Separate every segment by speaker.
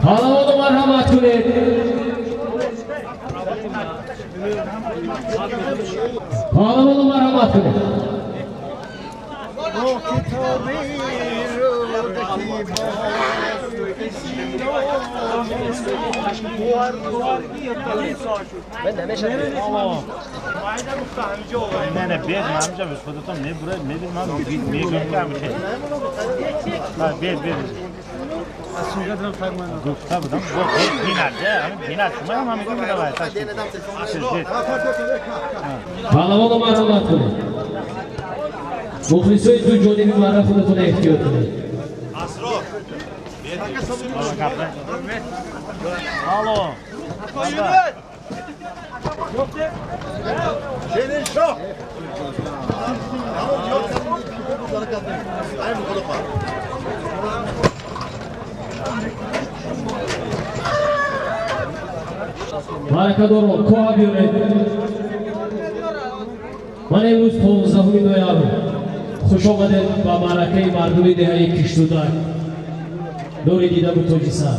Speaker 1: Паҳлавону марҳамат кунед. Паҳлавону марҳамат кунед.
Speaker 2: نه نه بیاد من همینجا بس خودتون میبره میبینم من میگم که همیشه بیاد بیاد گفته بودم بینرده همین بینر شما هم همین بودم.
Speaker 1: Паҳлавону марҳамат кунед. Мухлисои ду ҷониби марра, худатон эҳтиёт кунед.
Speaker 2: Алло.
Speaker 1: Маъракадорон, коҳа биёред. Ман имрӯз 15 ноябр, хуш омадед ба маъракаи мардуми деҳаи Киштудак, дори дидабу тоҷисар.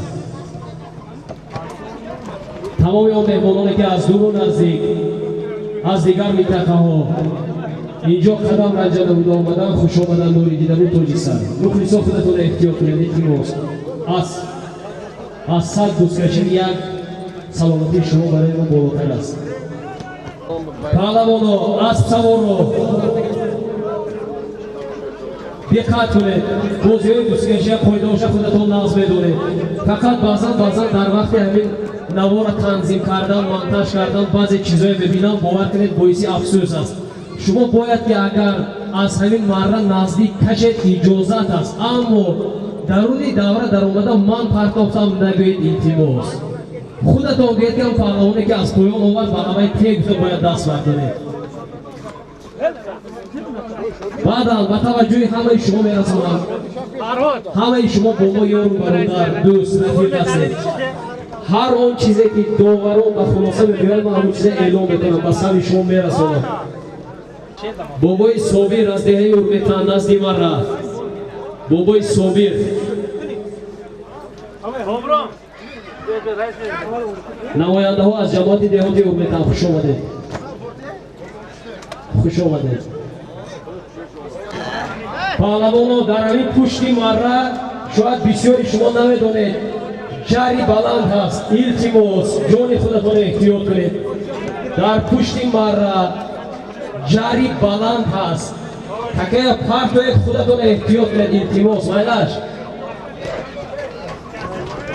Speaker 1: Тамоми он меҳмононе, ки аз дуру наздик, аз дигар минтақаҳо инҷо қадам ранҷада буда омадан, хуш омадан, дори дидабу тоҷисар. Мухлисо, худатон эҳтиёт кунед, илтимос. Аз 100 бузкашӣ як саломатии шумо барои мо болотар аст. Паҳлавоно, аспсаворро диққат кунед. Бозиҳои бузкашия қоидаоша худатон нағз медонед. Фақат баъзан дар вақти ҳамин навора танзим кардан, монтаж кардан, баъзе чизое мебинам, бовар кунед, боиси афсӯс аст. Шумо бояд ки агар аз ҳамин марра наздик кашед, иҷозат аст, аммо даруни давра даромада «ман партофтам» нагӯед, илтимос. Худатон гӯед, ки ам паҳлавоне, ки аз поён омад, ба ҳамаи те гуфта бояд даст бардоред. Баъдан ба таваҷҷӯҳи ҳамаи шумо мерасонам: ҳамаи шумо бо мо ёру бародар, дӯст, рафиқ ҳастед. Ҳар он чизе, ки доварон ба хулоса мебиёяд, ман ҳамон чиза эълон мекунам, ба самъи шумо мерасонам. Бобои Собир аз деҳаи Урметан назди ман рафт. Бобои Собир. Намояндаҳо аз ҷамоати деҳоти Урметан, хуш омадед, хуш омадед. Паҳлавоно, дар ҳамин пушти марра, шояд бисёри шумо намедонед, Ҷари баланд ҳаст, илтимос, ҷони худатонро эҳтиёт кунед. Дар пушти марра ҷари баланд ҳаст, такая партоед, худатонро эҳтиёт кунед, илтимос, майлаш.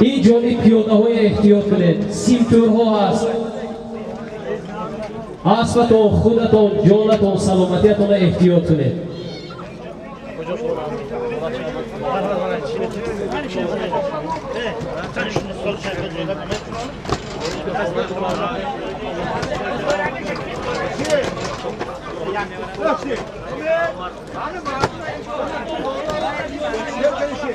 Speaker 1: Ин ҷониб пиёдаҳои эҳтиёт кунед, симтӯрҳо ҳаст. Аспатон, худатон, ҷонатон, саломатиятонро эҳтиёт кунед.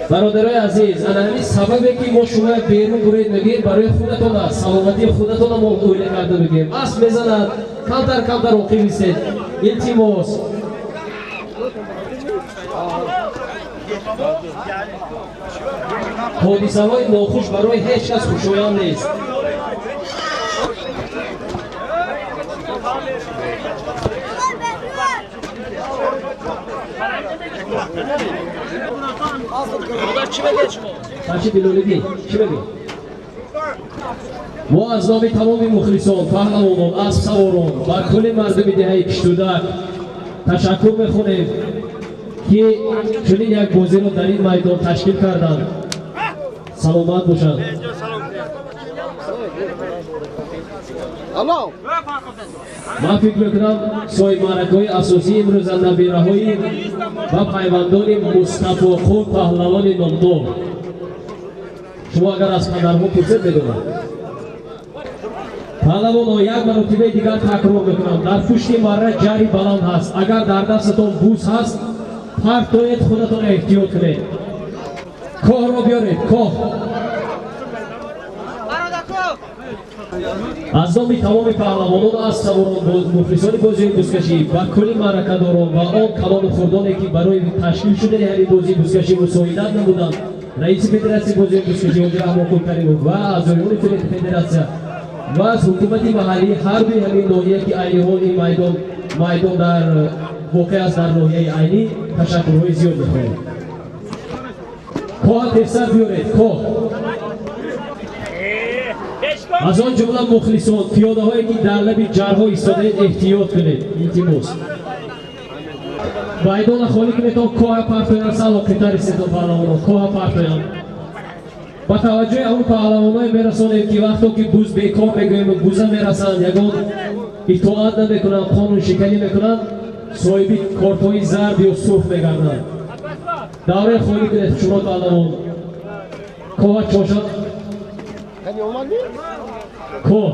Speaker 1: Бародарои азиз, ана ҳамин сабабе ки мо шумо берун буред мегӯем, барои худатон аст, саломатии худатонро мо оила карда мегӯем. Асп мезанад, камтар камтар оқиб истед, илтимос. Ҳодисаҳои нохуш барои ҳеҷ кас хушоянд нест. Фаршид Билолиддин, чӣ мегӯед? Мо аз номи тамоми мухлисон, паҳлавонон, аспсаворон ва кулли мардуми деҳаи Киштудак ташаккур мехонем, ки чунин як бозиро дар ин майдон ташкил карданд. Саломат бошанд. Ман фикр мекунам, соҳибмаъракаҳои асосии имрӯза набираҳои ва пайвандони Мустафоқул паҳлавони номдор. Шумо агар аз падарҳо пурсед, медонад. Паҳлавоно, як маротибаи дигар такрор мекунам, дар пушти марра ҷари баланд ҳаст. Агар дар дастатон буз ҳаст, партоед, худатонро эҳтиёт кунед. Коҳро биёред, коҳ. Аз номи тамоми паҳлавонон, аспсаворон, мухлисони бозии бузкашӣ ва кулли маъракадорон ва он калону хурдоне, ки барои ташкил шудани ҳамин бозии бузкашӣ мусоидат намуданд, раиси федератсияи бозии бузкашӣ ҳоҷи Раҳмонқул Каримов ва аъзоёни федератсия ва аз ҳукумати маҳаллии ҳар дуи ҳамин ноҳия, ки айни ҳол ин майдон дар воқеъ аст дар ноҳияи Айнӣ, ташаккурҳои зиёд мехоҳем. Коҳа тезтар биёред, коҳ. Аз он ҷумла мухлисон, пиёдаҳое ки дар лаби ҷарҳо истодаед, эҳтиёт кунед, илтимос. Майдона холӣ кунед, то коҳа партоянд, сал оқибтар истедон паҳлавонон, коҳа партоянд. Ба таваҷҷӯҳи ҳамун паҳлавоное мерасонем, ки вақто ки буз бекор мегӯем, буза мерасанд, ягон итоат намекунанд, қонуншиканӣ мекунанд, соҳиби кортҳои зард ё сурх мегарданд. Давраи холӣ кунед, шумо паҳлавон. Коҳа чошад. Коҳ.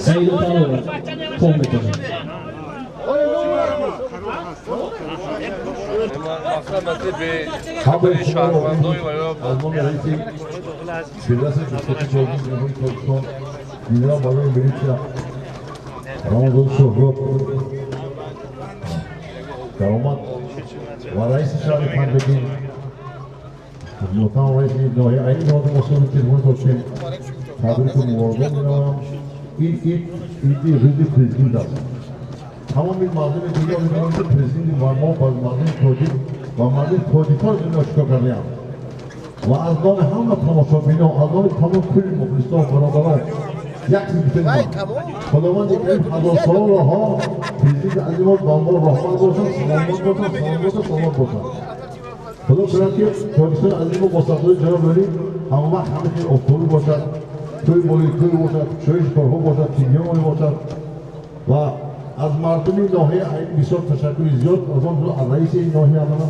Speaker 1: Саиду паҳлавон коҳ мекунад.
Speaker 3: Ҳамаи шаҳрвандои ва ё аз номи раиси федератсияи бузкашии ҷумҳурии Тоҷикистон генерал майори милитсия Рамазон Суҳроб даромад ва раиси шаҳри Панҷакент, муҳтарам раиси ноҳияи Айнӣ ноҳияи Мосони Ҷумҳурии Тоҷикистон табрику муборакбод менамоям. Ин ид иди рӯзи президент аст. Тамоми мардуми дунё медонанд, ки президенти ва мо ба мардуми тоҷик ва мардуми тоҷикҳои дунё чикор кардаям. Ва аз номи ҳама тамошобинон, аз номи тамоми кулли мухлисон, бародарон, як чиз гуфтем: Худованди карим ҳазорсолаҳо президенти азизи мо ба мо роҳбар бошад, саломат бошад, саломат бошад, саломат бошад. Худо кунад, ки Тоҷикистони азизи мо бо сардории ҷаноби олӣ ҳамавақт ҳама хел офтобӣ бошад, тӯй болои тӯй бошад, кушоиши корҳо бошад, тинҷиёмонӣ бошад. Ва аз мардуми ноҳияи Айнӣ бисёр ташаккури зиёд, аз он ҷумла аз раиси ин ноҳия мана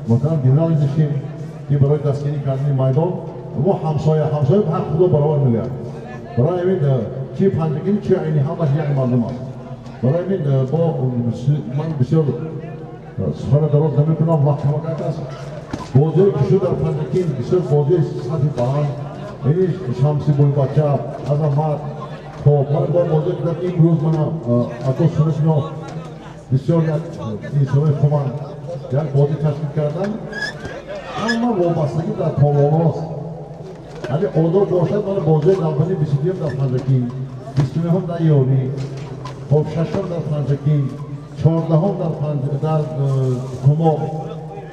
Speaker 3: муҳтарам генерал Издишкин, ки барои дастгирӣ кардани майдон мо ҳамсоя, ҳамсоя ба ҳақ Худо баробар мегӯяд. Барои ҳамин чи Панҷакент, чи Айнӣ ҳамаш як мардум аст. Барои ҳамин бо ман бисёр сухана дароз намекунам, вақт камакак аст. Бозиҳое ки шуд дар Панҷакент бисёр бозиҳои сатҳи баланд, яъне Шамси Бӯйбача, Азамат. Хоб, ман бо бозӣ кардам имрӯз, мана ако сунашино бисёр як инсонои хубанд, як бозӣ ташкил кардан. Ҳама вобастагӣ дар палвоност. Ҳамин одоб бошад, мана бозиҳои навбатӣ 22-юм дар Панҷакент, 29-ум дар Ёрӣ, хоб, 6-ум дар Панҷакент, 14-ум дар Кумоб.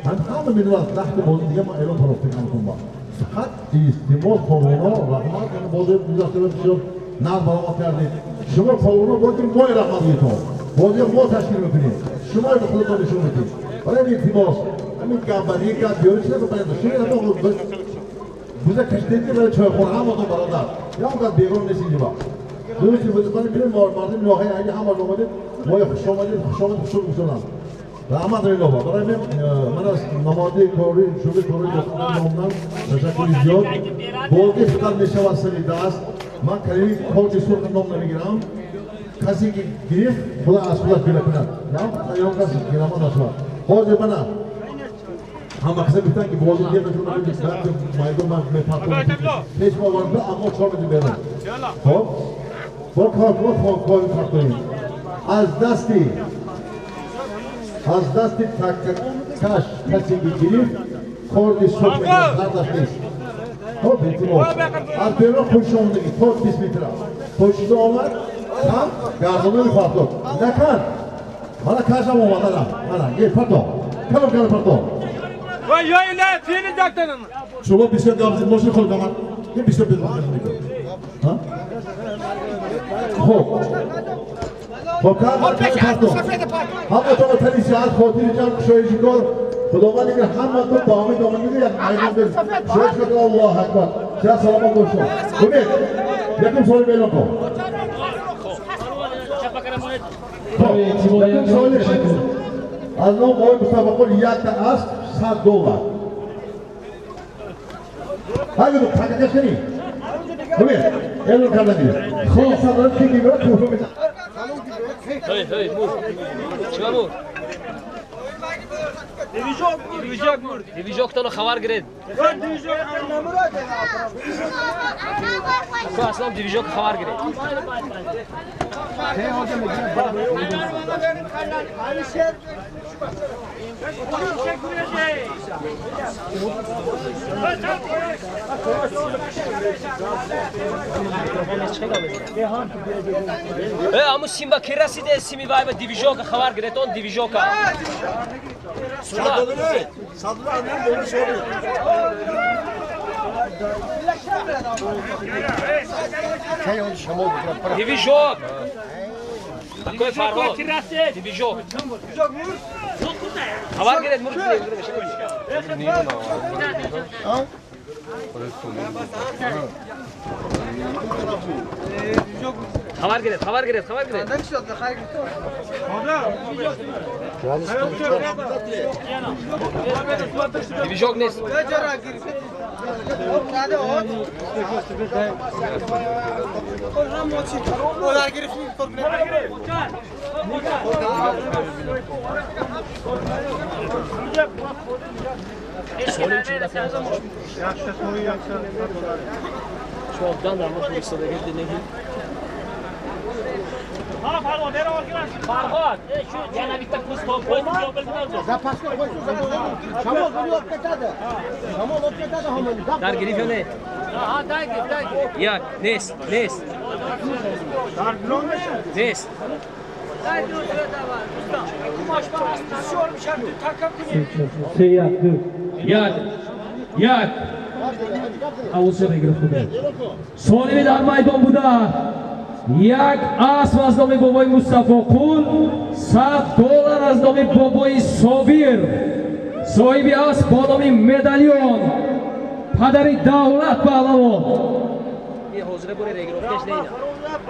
Speaker 3: ҳама медонад дахти бозӣ дига ман эълон тарофтикам кунба. Фақат илтимос палвоно раҳмат, яъне бозии гузаштаро бисёр нағз баромад кардед. Шумо палвоно бояд ки мои раҳмат гӯетон. Бозиро мо ташкил мекунем. Шумо худатон нишон медиҳед. Барои илтимос ҳамин гапбарӣ гап биёред чиз накунед. Шумо буза кашидед ки барои чойхона ҳаматон бародар. Ягон кас бегон нест инҷо. Дуруст ман бинем мардуми ноҳияи Айнӣ ҳама омадед, мои хуш омадед, хуш омадед, хуш омадед. Раҳмат илоҳо. Барои ман аз намояндаи кори шӯъбаи кори номдан ташаккури зиёд. Бозӣ фақат мешавад сари даст. Ман калимаи корти сурх ном намегирам. Касе ки гирифт, худо аз худаш гира кунад. Ягон кас гирама нашавад. Ҳозир мана ҳама каса гуфтанд ки бозӣ дер нашуд, майдон ман мепартом. Пеш мо оварда, аммо 4 метр берун. Хоб? Бо кор кор партоем. Аз дасти таккаш касе ки гирифт, корди сурх мегирад, дардаш нест. Хоб, илтимос. Аз берун хуши омадагӣ, то 20 метра. Хушида омад, кан гардонои партод. Накан. Мана кашам омад, ана. Мана, гир парто. Калон калон парто. Шумо бисёр гап зад, мошин ход камар. Ин бисёр гап зад. Ҳа? Хоб. Хоб, кар парто. Ҳаматон тани сиҳат, хотири ҷамъ, кушоиши кор. Худованд дигар ҳаматон ба умед омадед, як майдон бер. Кушоиш кор, Аллоҳ акбар. Сиҳат саломат бошед. Умед, якум соли эълон кун. Якум соли аз ном бобои Мустафоқул якта асп $100. Ҳайду, такакаш кунӣ. Умед, эълон кардан гирифт. Хоб, $100 ки гирифт, туҳфа медиҳад.
Speaker 1: Hey, hey, мур. Чима мур? Движок мур. Движоктонро хабар гиред. Ко аслам движок хабар гиред. Аму симба ки расиде сими вайба движока хабар гиред, он движока. Движок. Такой Фарҳод. Движок. Хабар гиред, мур. Хабар гиред, хабар гиред, хабар гиред. Движок нест. Фарҳод, yana bitta kuz qo'yib,
Speaker 4: Запаска qo'ysin, shamol buni olib ketadi. Shamol olib ketadi hammani.
Speaker 1: Дар гирифт ё не?
Speaker 4: Ha, дар гирифт, дар гирифт.
Speaker 1: Як, нест, нест. Нест. Як, як. Аввал гирифт худаш. Солими дар майдон буда. Як асп аз номи бобои Мустафоқул, $100 аз номи бобои Собир. Соҳиби асп бо номи Медалион, падари давлат паҳлавон. Ҳозира бури регировкаш не.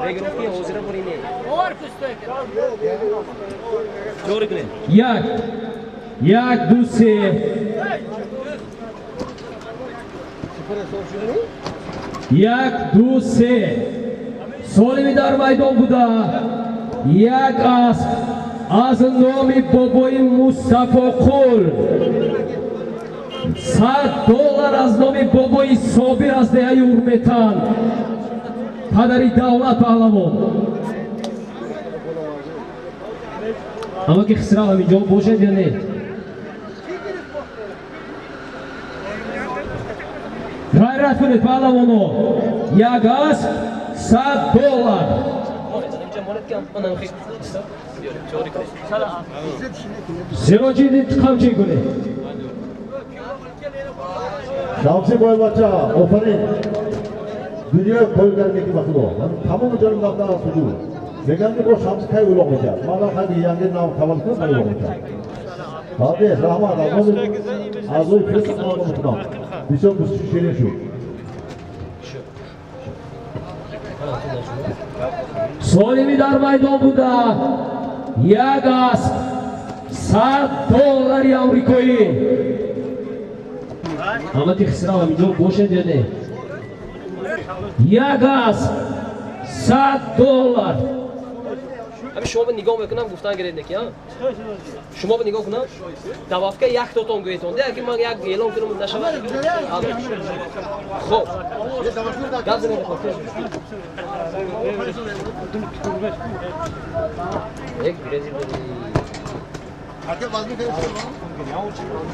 Speaker 1: Регировки ҳозира бури не. Ҷорӣ кунед. Як, як, ду, се. Як, ду, се. Солими дар майдон буда. Як асп аз номи бобои Мустафоқул, $100 аз номи бобои Собир аз деҳаи Урметан, падари давлат паҳлавон. Аммо ки Хисрав ҳаминҷо бошад ё не? Ғайрат кунед паҳлавоно. Як асп $100. Сироҷиддин қамчин кунед.
Speaker 3: Шамси бойбача, офарин. Дунёи қоилгар меки ба худо. Тамоми ҷоним рафта аз ҳузур. Мегӯям ки бо Шамси кай улоқ мешавад. Ман хади янги нав таваллуд кунам, кай улоқ мешавад. Молодец, раҳмат. Аъзои фирс мекунам. Бисёр ширин шуд.
Speaker 1: Солими дар майдон буда як асп $100 амрикоӣ. Ҳамати Хисрав ҳаминҷо бошед ё не? Як асп $100. Ҳамин шумо ба нигоҳ мекунам, гуфтан гиред неки, а? Шумо ба нигоҳ кунам, тавафка як тотон гӯетон. Де, ки ман як эълон кунам нашавад. Хоб. Гап занед.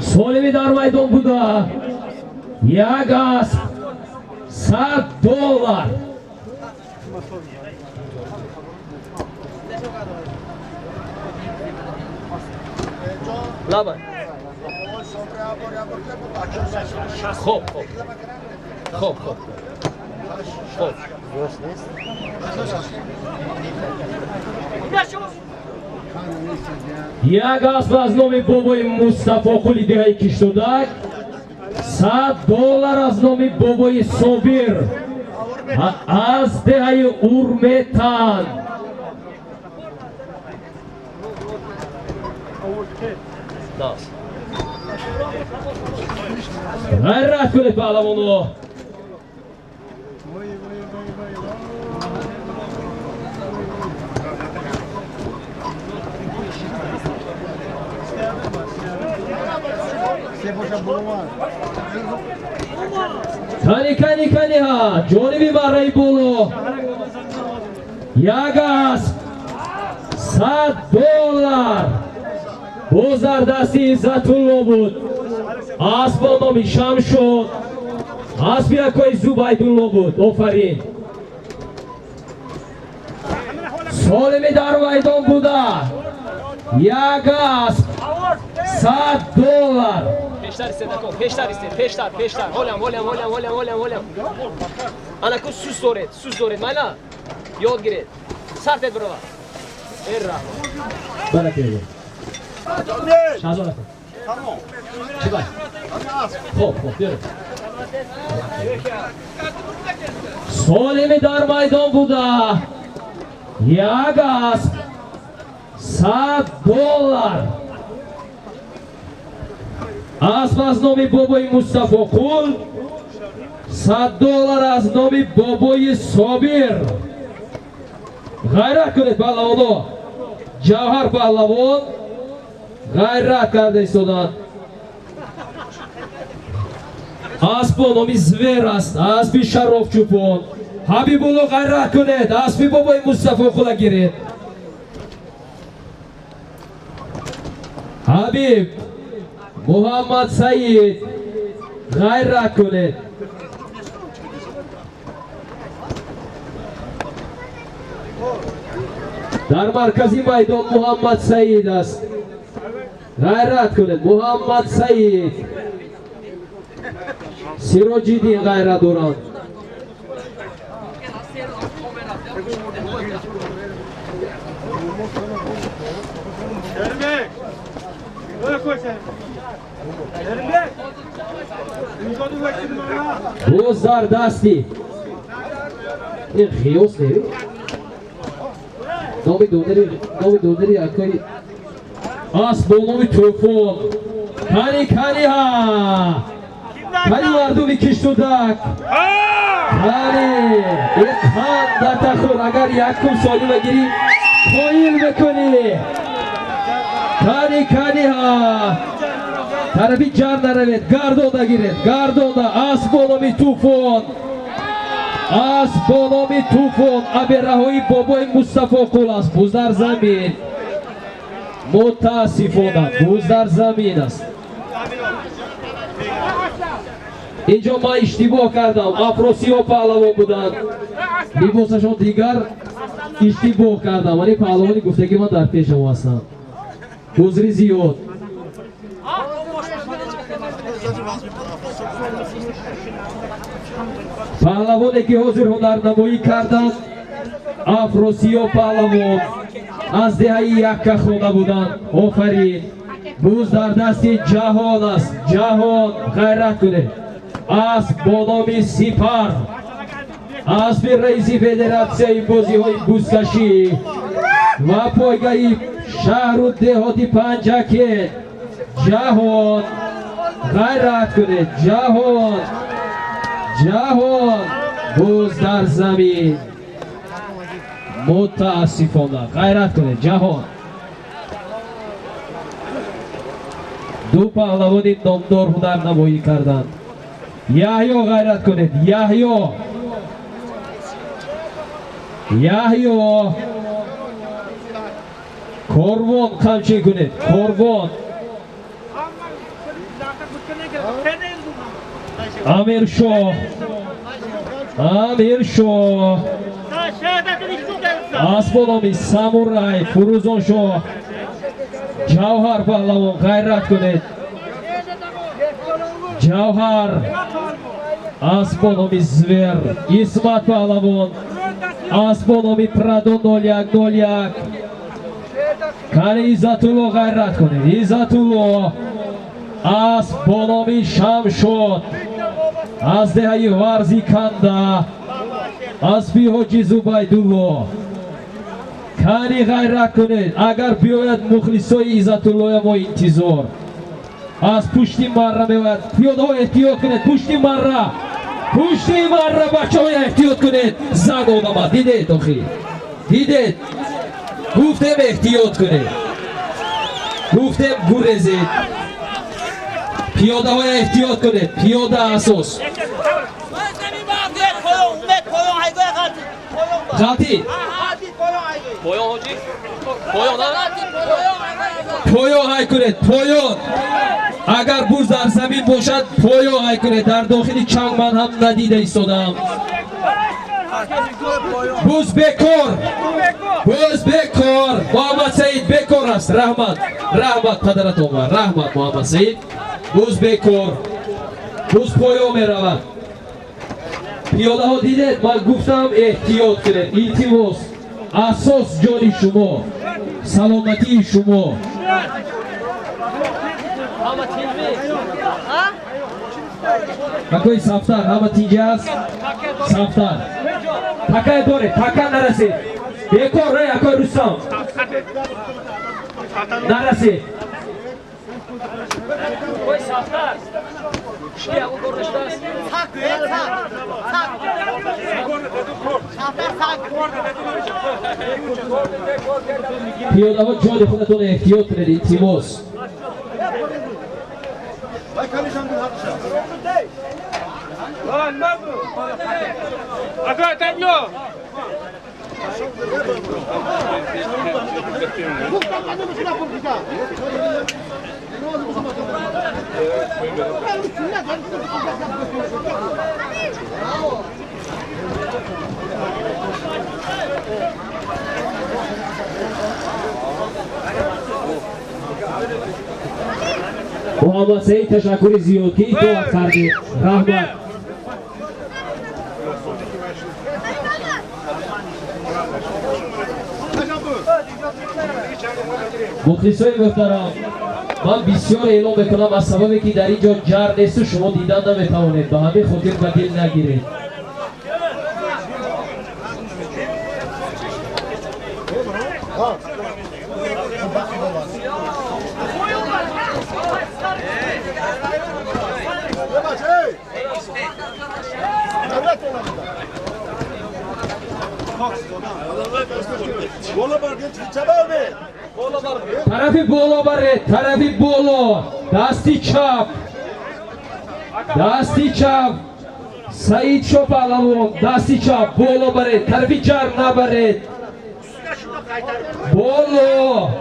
Speaker 1: Солими дар майдон буда як асп $100. Лабай. Хоб, хоб. Хоб, хоб. Хоб. Як асп аз номи бобои Мустафоқули деҳаи Киштудак, $100 аз номи бобои Собир аз деҳаи Урметан. Ғайрат кунед паҳлавоно. Кани, кани, кани ҳа, ҷониби барраи боло як асп $100. Боз дар дасти Иззатулло буд. Асп бо номи Шамшод, аспи якои Зубайдулло буд. Офарин. Солими дар майдон буда як асп $100. Пештар истед, ако, пештар истед, пештар, пештар. Ҳолям, ҳолям, ҳолям, ҳолям, ҳолям, ҳолям. Анаку сус доред, сус доред, майла? Ёд гиред. Сартед бирова. Эр раҳмон. Баракалло. Шаҳзод ака. Чӣ бай? Хоб, хоб, биёред. Солими дар майдон буда як асп $100. Асп аз номи бобои Мустафоқул, $100 аз номи бобои Собир. Ғайрат кунед паҳлавоно. Ҷавҳар паҳлавон ғайрат карда истоданд. Асп бо номи Звер аст, аспи Шарофчӯпон. Ҳабибулло ғайрат кунед, аспи бобои Мустафоқула гиред. Ҳабиб Муҳаммад Саид ғайрат кунед. Дар маркази майдон Муҳаммад Саид аст. Ғайрат кунед Муҳаммад Саид. Сироҷиддин ғайрат доранд. Боз дар дасти ин Ғиёс не? Номи додари, номи додари акои асп бо номи Тӯфон. Кани, кани ҳа. Кани мардуми Киштудак. Кани, иқан датахӯр, агар якум солима гирӣ қоил мекунӣ. Кани, кани ҳа. Тарафи ҷар наравед, гардонда гиред, гардонда. Асп бо номи Тӯфон. Асп бо номи Тӯфон, абераҳои бобои Мустафоқул аст. Буз дар замин. Мутаассифона буз дар замин аст. Инҷо ман иштибоҳ кардам. Афросиё паҳлавон буданд. Либосашон дигар, иштибоҳ кардам. Вале паҳлавони гуфтагӣ ман дар пешам ҳастанд. Узри зиёд. Паҳлавоне ки ҳозир ҳунарнамоӣ карданд, Афросиё паҳлавон аз деҳаи Яккахона буданд. Офарин. Буз дар дасти Ҷаҳон аст. Ҷаҳон, ғайрат кунед. Асп бо номи Сипар, аспи раиси федератсияи бозиҳои бузкашӣ ва пойгаи шаҳру деҳоти Панҷакент. Ҷаҳон, ғайрат кунед. Ҷаҳон, Ҷаҳон, буз дар замин. Мутаассифона, ғайрат кунед, Ҷаҳон. Ду паҳлавони номдор ҳунарнамоӣ карданд. Яҳё, ғайрат кунед. Яҳё, Яҳё, Корвон, қамчин кунед. Корвон, Амиршоҳ, Амиршоҳ, асп бо номи Самурай, Фурӯзоншоҳ, Ҷавҳар паҳлавон, ғайрат кунед. Ҷавҳар, асп бо номи Звер, Исмат паҳлавон, асп бо номи Прадо 0101. Кани Иззатулло, ғайрат кунед. Иззатулло, асп бо номи Шамшод аз деҳаи Варзиканда, аспи Ҳоҷи Зубайдулло. Кани ғайрат кунед. Агар биёяд, мухлисои Иззатуллоя мо интизор. Аз пушти марра меояд. Пиёдаҳо, эҳтиёт кунед. Пушти марра, пушти марра, бачаҳо, эҳтиёт кунед. Зан одама дидед, охи дидед. Гуфтем, эҳтиёт кунед, гуфтем, гурезед. Пиёдаҳоя эҳтиёт кунед. Пиёда асос ғалтӣ. Поён, ҳоҷӣ, поён, поён ҳай кунед, поён. Агар буз дар замин бошад, поён ҳай кунед. Дар дохили чанг ман ҳам надида истодаам. Буз бекор, буз бекор. Муҳаммад Саид, бекор аст. Раҳмат, раҳмат падаратон, раҳмат, Муҳаммад Саид. Буз бекор, буз поён меравад. Пиёдаҳо, дидед, ман гуфтам, эҳтиёт кунед. Илтимос, асос ҷони шумо, саломатии шумо. Ҳама тинҷ? Какой Сафтар, ҳама тинҷ аст? Сафтар такай доред, така нарасед. Бекор, рай, акой Рустам, нарасед. Ой, Сафтар, шки ягон кор доштааст? Пиёдаҳо, ҷони худатон, эҳтиёт кунед, илтимос. Муҳаммад Саид, ташаккури зиёд, ки итоат кардед. Раҳмат. Мухлисои муҳтарам, ман бисёр эълон мекунам, аз сабабе ки дар ин ҷо ҷар несту шумо дидан наметавонед, ба ҳамин хотир ба дил нагиред. Тарафи боло баред, тарафи боло, дасти чап, дасти чап. Саид Шо паҳлавон, дасти чап, боло баред, тарафи ҷар набаред, боло.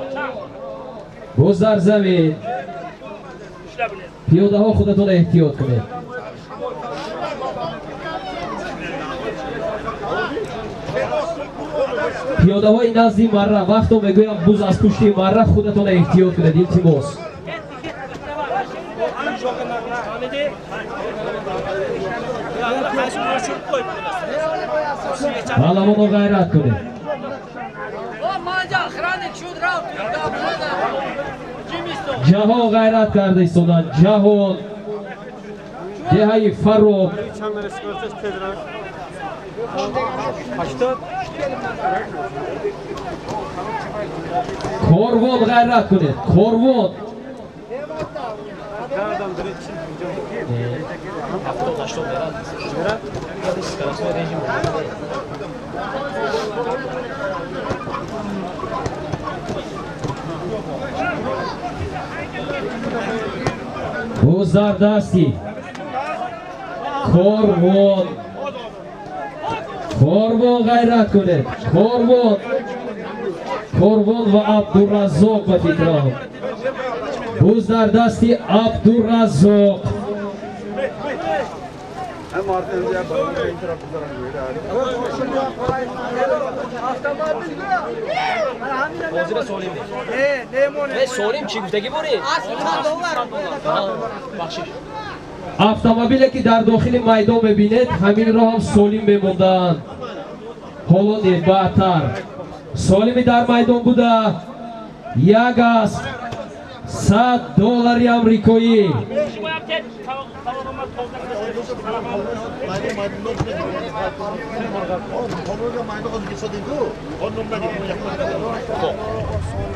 Speaker 1: Боз дар замин. Пиёдаҳо, худатон эҳтиёт кунед. Пиёдаҳои назди марра, вақто мегӯям, буз аз пушти марра, худатон эҳтиёт кунед, илтимос. Паҳлавоно, ғайрат кунед. Ҷаҳон ғайрат карда истоданд. Ҷаҳон, деҳаи Фароб. Корвон, ғайрат кунед, корвон. Буз дар дасти корвон. Корвон, ғайрат кунед, корвон. Корвон ва Абдураззоқ, ба фикрам, буз дар дасти Абдураззоқ.
Speaker 5: Бозира солим не, солим чӣ гуфтагӣ борӣ? Бахшиш.
Speaker 1: Автомобиле, ки дар дохили майдон мебинед, ҳаминро ҳам солим мемонданд. Ҳоло не, баъдтар. Солими дар майдон буда, як асп, 100 доллари амрикоӣ.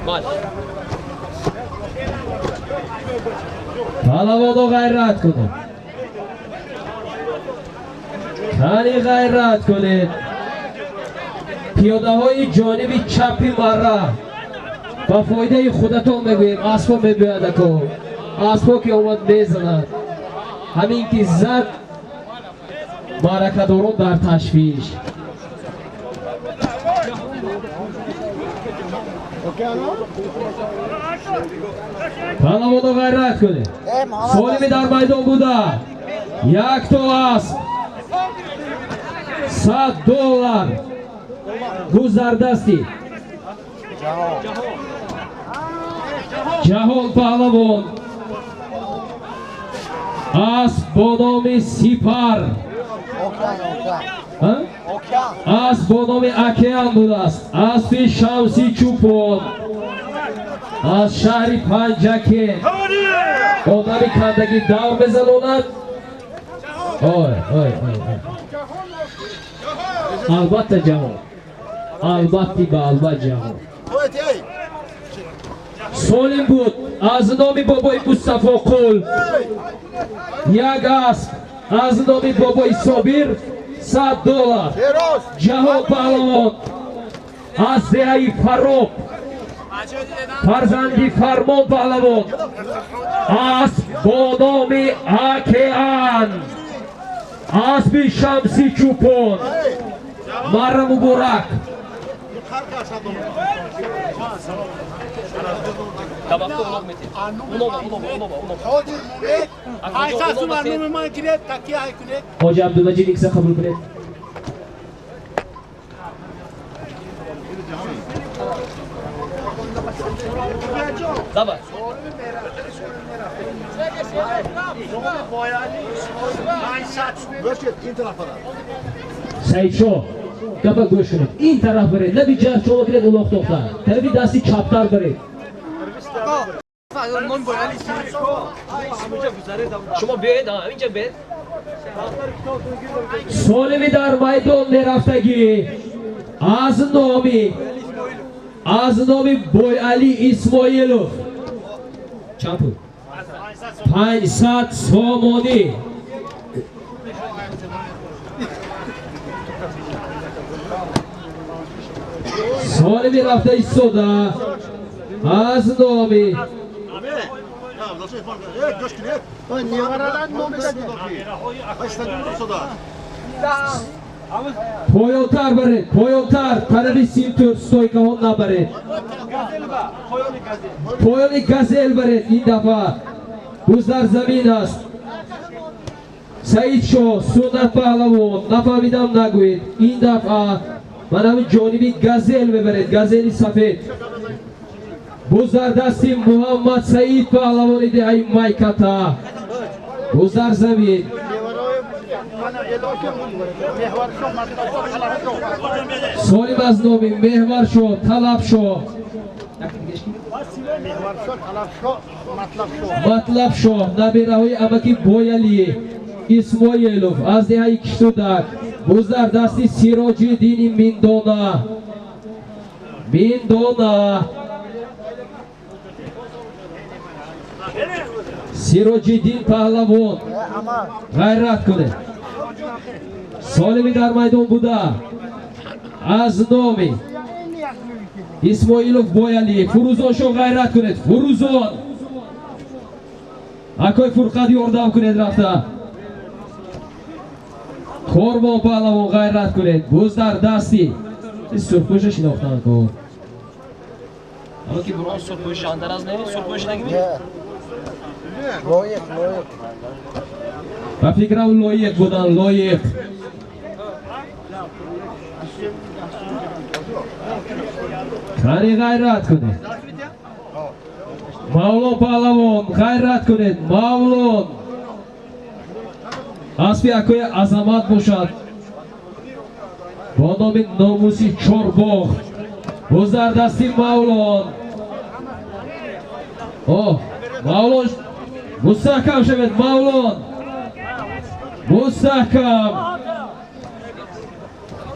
Speaker 5: Мал.
Speaker 1: Паҳлавоно, ғайрат кунед. Кани, ғайрат кунед. Пиёдаҳои ҷониби чапи мара, ба фоидаи худатон мегӯем. Аспо мебиёяд, ако аспо ки омад, мезанад. Ҳамин ки зад, маъракадорон дар ташвиш. Паҳлавоно, ғайрат кунед. Солими дар майдон буда, якто асп, 100 доллар, буз дар дасти Ҷаҳон паҳлавон, асп бо номи Сипар. А? Асп бо номи Океан будааст. Аспи Шамси Чӯпон аз шаҳри Панҷакент. Одами кандагӣ давр мезанонад. Ой, ой, ой, ой. Албатта, Ҷаҳон, албатти ба албат Ҷаҳон солим буд. Аз номи бобои Мустафо Қул як асп, аз номи бобои Собир 100 доллар. Ҷаҳон паҳлавон аз деҳаи Фароб, фарзанди Фармон паҳлавон, асп бо номи Океан, аспи Шамси Чӯпон. Мара муборак.
Speaker 5: Табаққа улоқ метед. Улоба, улоба, улоба, улоба.
Speaker 1: Ҳоҷи Абдумаҷид, икса қабул кунед.
Speaker 5: Давай.
Speaker 1: Саидшоҳ, гапа гӯш кунед. Ин тараф баред, лаби ҷарчова кунед, улоқ тохта тарафи дасти чаптар баред.
Speaker 5: Шумо биёед, инҷа биёед.
Speaker 1: Солими дар майдон мерафтагӣ аз номи Бойали Исмоилов чанд пул? 500 сомонӣ. Солими рафта истода аз номи поёнтар баред, поёнтар, тарафи симтур стойкаҳо набаред, поёни газел баред. Ин дафъа буз дар замин аст. Саидшоҳ, Суннат паҳлавон, нафаҳмидам нагӯед. Ин дафъа ман ҳамин ҷониби газел мебаред, газели сафед. Буз дар дасти Муҳаммад Саид паҳлавони деҳаи Майката. Буз дар замин. Солим аз номи Меҳваршо, Талабшо, Матлабшо, набираҳои амаки Бояли Исмоилов аз деҳаи Киштудак. Буз дар дасти Сироҷиддини Миндона. Миндона. Сироҷиддин паҳлавон, ғайрат кунед. Солими дар майдон буда аз номи Исмоилов Бояли. Фурӯзоншо, ғайрат кунед. Фурӯзон, акои Фурқат, ёрдам кунед рафта. Қурбон паҳлавон, ғайрат кунед. Буз дар дасти сурхпӯша шинохтан ко. Ама ки бурон сурхпӯши андараз не, сурхпӯши нагими?
Speaker 4: Лоиқ, лоиқ.
Speaker 1: Ба фикрам, лоиқ будан, лоиқ. Қани, ғайрат кунед. Мавлон паҳлавон, ғайрат кунед. Мавлон, аспи акои Азамат бошад бо номи Номуси Чорбоғ. Буз дар дасти Мавлон. О, Мавлон, мустаҳкам шавед, Мавлон, мустаҳкам.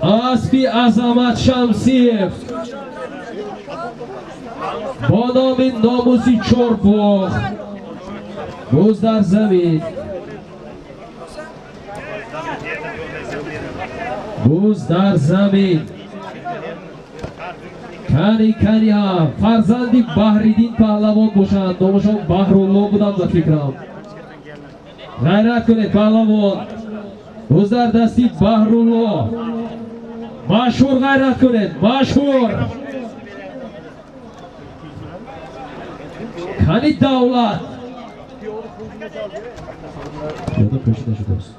Speaker 1: Аспи Азамат Шамсиев бо номи Номуси Чорбоғ. Буз дар замин, буз дар замин. Кани, кани, ҳа, фарзанди Баҳриддин паҳлавон бошанд, номашон Баҳрулло буданд ба фикрам. Ғайрат кунед, паҳлавон. Буз дар дасти Баҳрулло. Машҳур, ғайрат кунед, машҳур. Кани, Давлат, пиёда пӯшида шудааст.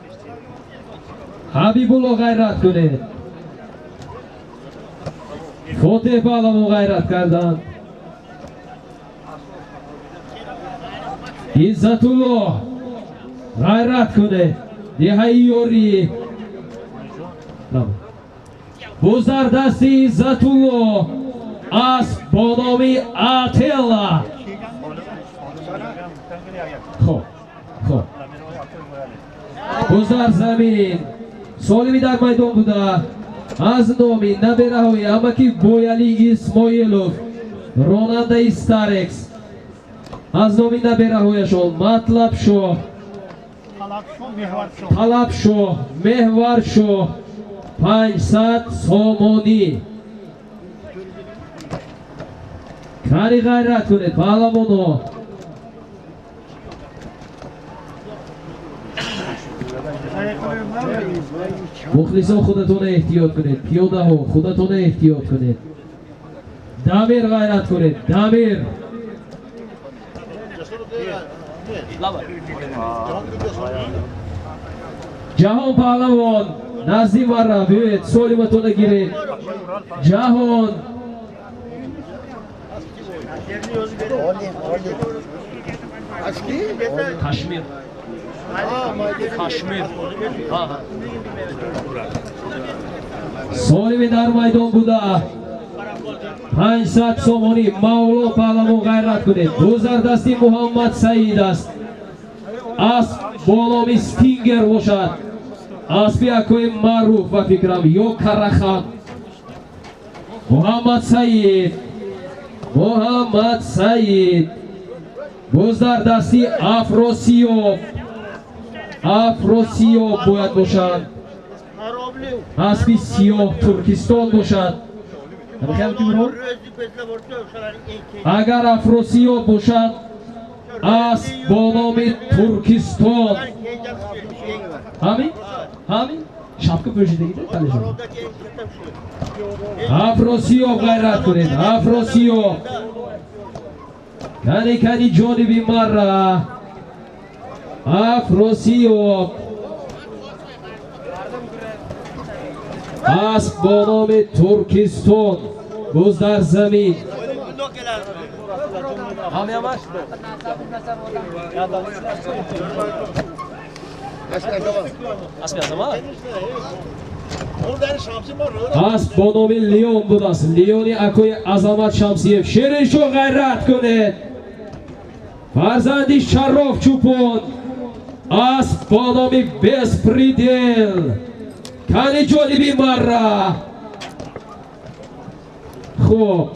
Speaker 1: Ҳабибулло, ғайрат кунед. Фотеҳ паҳлавон ғайрат карданд. Иззатулло, ғайрат кунед. Деҳаи Ёрӣ. Буз дар дасти Иззатулло, асп бо номи Ателла. Хоб, хоб. Буз дар замин. Солими дар майдон буда аз номи набераҳои амаки Бояли Исмоилов, ронандаи Старекс, аз номи набераҳояшон Матлабшоҳ, Талабшоҳ, Меҳваршоҳ, 500 сомонӣ. Кари, ғайрат кунед, паҳлавоно. Мухлисон, худатона эҳтиёт кунед. Пиёдаҳо, худатона эҳтиёт кунед. Дамир, ғайрат кунед, Дамир. Ҷаҳон паҳлавон, назди мара биёед, солиматона гиред. Ҷаҳон. Кашмир, Кашмир. Солими дар майдон буда, 500 сомонӣ. Мавло паҳлавон, ғайрат кунед. Буз дар дасти Муҳаммад Саид аст. Асп бо номи Стингер бошад, аспи акои маъруф ба фикрам ё Карахан. Муҳаммад Саид, Муҳаммад Саид. Боз дар дасти Афросиёб. Афросиёб бояд бошад, аспи сиёҳ, Туркистон бошад. Агар Афросиёб бошад, асп бо номи Туркистон. Ҳамин, ҳамин шапка пӯшидагида талешон. Афросиёб, ғайрат кунед, Афросиёб. Кани, кани, ҷониби мара. Афросиёб, асп бо номи Туркистон. Боз дар замин.
Speaker 5: Аспи Азамат?
Speaker 1: Асп бо номи Леон будааст. Леони акои Азамат Шамсиев. Шириншо, ғайрат кунед. Фарзанди Шароф Чӯпон. Асп бо номи Беспредел. Кани ҷониби Марра. Хуб.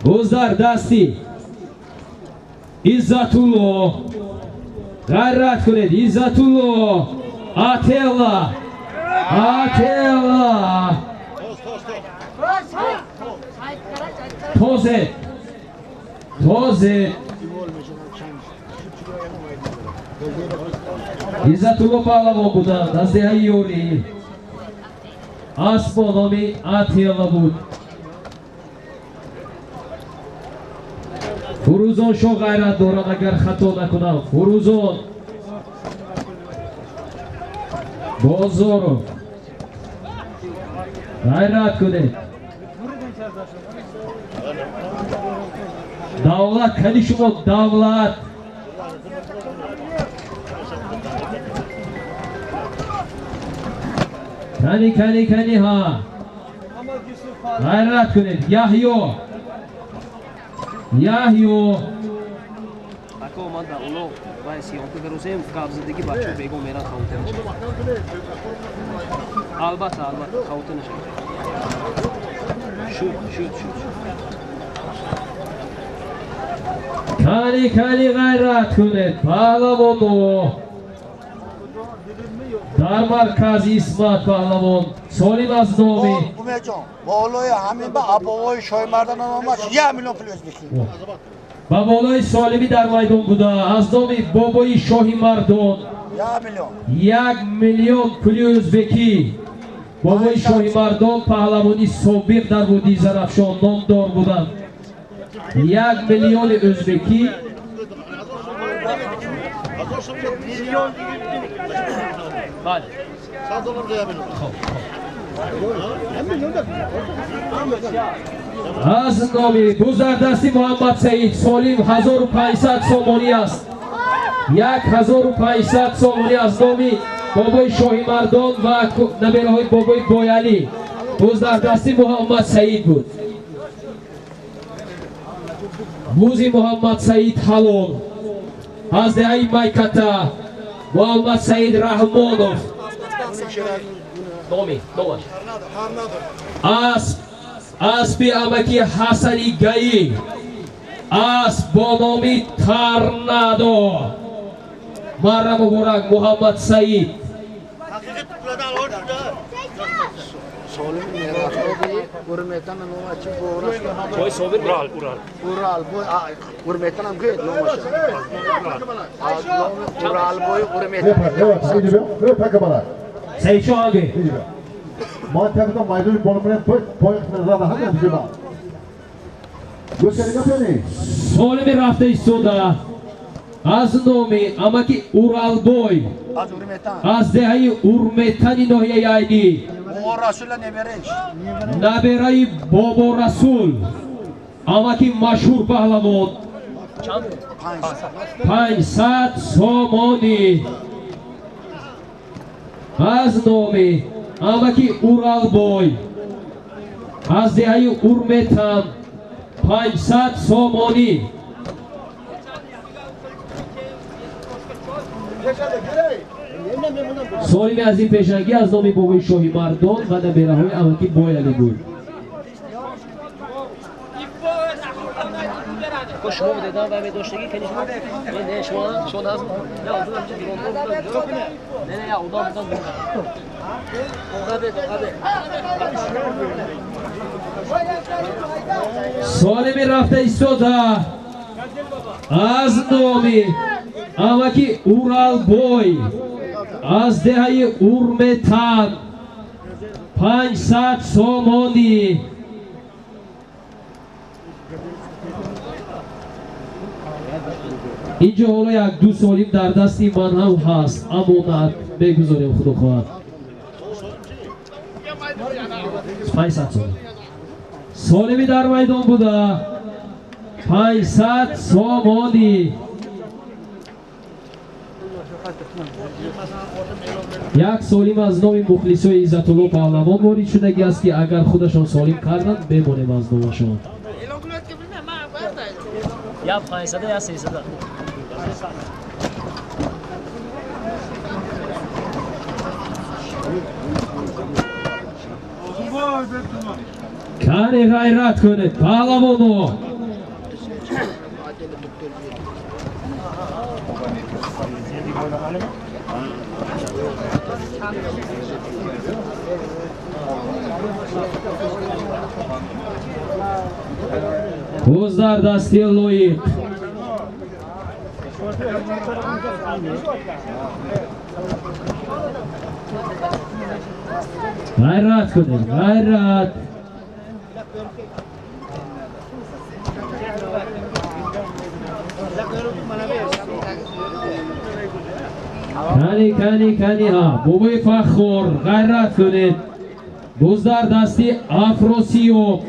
Speaker 1: Боз дар дасти Иззатулло. Ғайрат кунед, Иззатулло. Ателла. Ателла. Тозе. Тозе. Иззатулло паҳлавон буданд аз деҳаи Ёрӣ. Асп бо номи Ателла буд. Фурӯзон шо ғайрат дорад, агар хато накунам. Фурӯзон Бозоров. Ғайрат кунед. Давлат, кани шумо давлат. Кани, кани, кани, ҳа. Ғайрат кунед. Яҳё. Яҳё.
Speaker 5: Ако ман дар уло вай съёмка гарузем, гапзадагӣ бачаҳо бегон меран хавотир нашавад. Албатта, албатта, хавотир нашавад. Шуд, шуд, шуд, шуд.
Speaker 1: Кани, кани, ғайрат кунед. Паҳлавоно. Дар маркази Исмат паҳлавон. Солим аз номи
Speaker 4: Умедҷон, болои ҳамин ба абовои Шоҳимардан омад 1 миллион пули ӯзбекӣ.
Speaker 1: Ба болои Солимӣ дар майдон буда аз номи бобои Шоҳимардон
Speaker 4: 1 миллион.
Speaker 1: 1 миллион пули ӯзбекӣ. Бобои Шоҳимардон паҳлавони собиқ дар водии Зарафшон номдор буданд. 1 миллиони ӯзбекӣ.
Speaker 5: Бале.
Speaker 1: Аз номи бузардасти Муҳаммад Саид Солим 1500 сомонӣ аст. 1500 сомонӣ аз номи бобои Шоҳимардон ва набераҳои бобои Боялӣ. Бузардасти Муҳаммад Саид буд. Бузи Муҳаммад Саид ҳалол. Аз деҳаи Майката Муҳаммад Саид Раҳмонов.
Speaker 5: Номи, номаш.
Speaker 1: Асп, аспи амаки Ҳасани Гаӣ. Асп бо номи Торнадо. Марра муборак, Муҳаммад Саид.
Speaker 4: Солим мерафтоди Урметан нома чи бораш.
Speaker 5: Бой Собир.
Speaker 2: Урал, Урал.
Speaker 4: Урал бой Урметан ҳам гӯед номаша. Урал бой Урметан.
Speaker 1: Саид шо анге.
Speaker 3: Ман тақдам майдони боло пой назар ҳамин ҷиба. Гӯш кардӣ?
Speaker 1: Солими рафта истода аз номи амаки Уралбой
Speaker 4: Аз Урметан.
Speaker 1: аз деҳаи Урметани ноҳияи Айнӣ.
Speaker 4: Бобо Расула небереш.
Speaker 1: Набераи Бобо Расул, амаки машҳур паҳлавон.
Speaker 5: Чанд?
Speaker 1: 500 сомонӣ аз номи амаки Уралбой аз деҳаи Урметан 500 сомонӣ. Солими аз ин пешангӣ аз номи бобои Шоҳимардон ва набераҳои амаки Боялӣ буд.
Speaker 5: Ко шумо будедан ва медоштагӣ кани шумо? Не, не, шумо, шумо наз. Не, одам ҳамча дигондор будан. Не, не, я одам будан. Оға бед, оға бед.
Speaker 1: Солими рафта истода аз номи амаки Уралбой аз деҳаи Урметан 500 сомонӣ. Инҷо ҳоло як ду солим дар дасти ман ҳам ҳаст, амонат мегузорем, худо хоҳад. 500 сомон. Солими дар майдон буда 500 сомонӣ. Як солим аз номи мухлисои Иззатулло Паҳлавон ворид шудагӣ аст, ки агар худашон солим карданд, бемонем аз номашон. Я 500, я 300. Кани ғайрат кунед, паҳлавоно! Боз дар дасти лоиқ. Ғайрат кунед, ғайрат! Кани, кани, кани, ҳа, бобои Фаххор, ғайрат кунед. Боз дар дасти Афросиёб.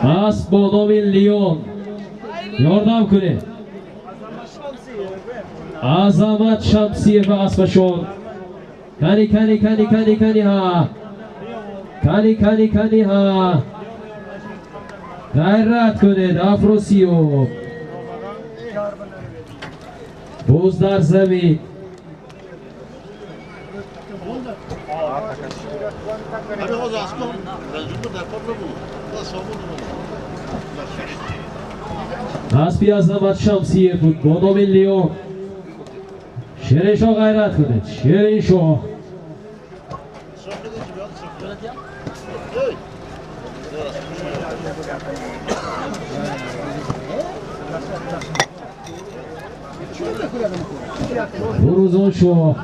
Speaker 1: Асп бо номи Леон. Ёрдам кунед. Азамат Шамсиев аспашон. Кани, кани, кани, кани, кани, ҳа. Кани, кани, кани, ҳа. Ғайрат кунед, Афросиёб. Боз дар замин. Аспи Азамат Шамсиев буд бо номи Леон. Шириншоҳ, ғайрат кунед, Шириншоҳ. Фурӯзоншоҳ.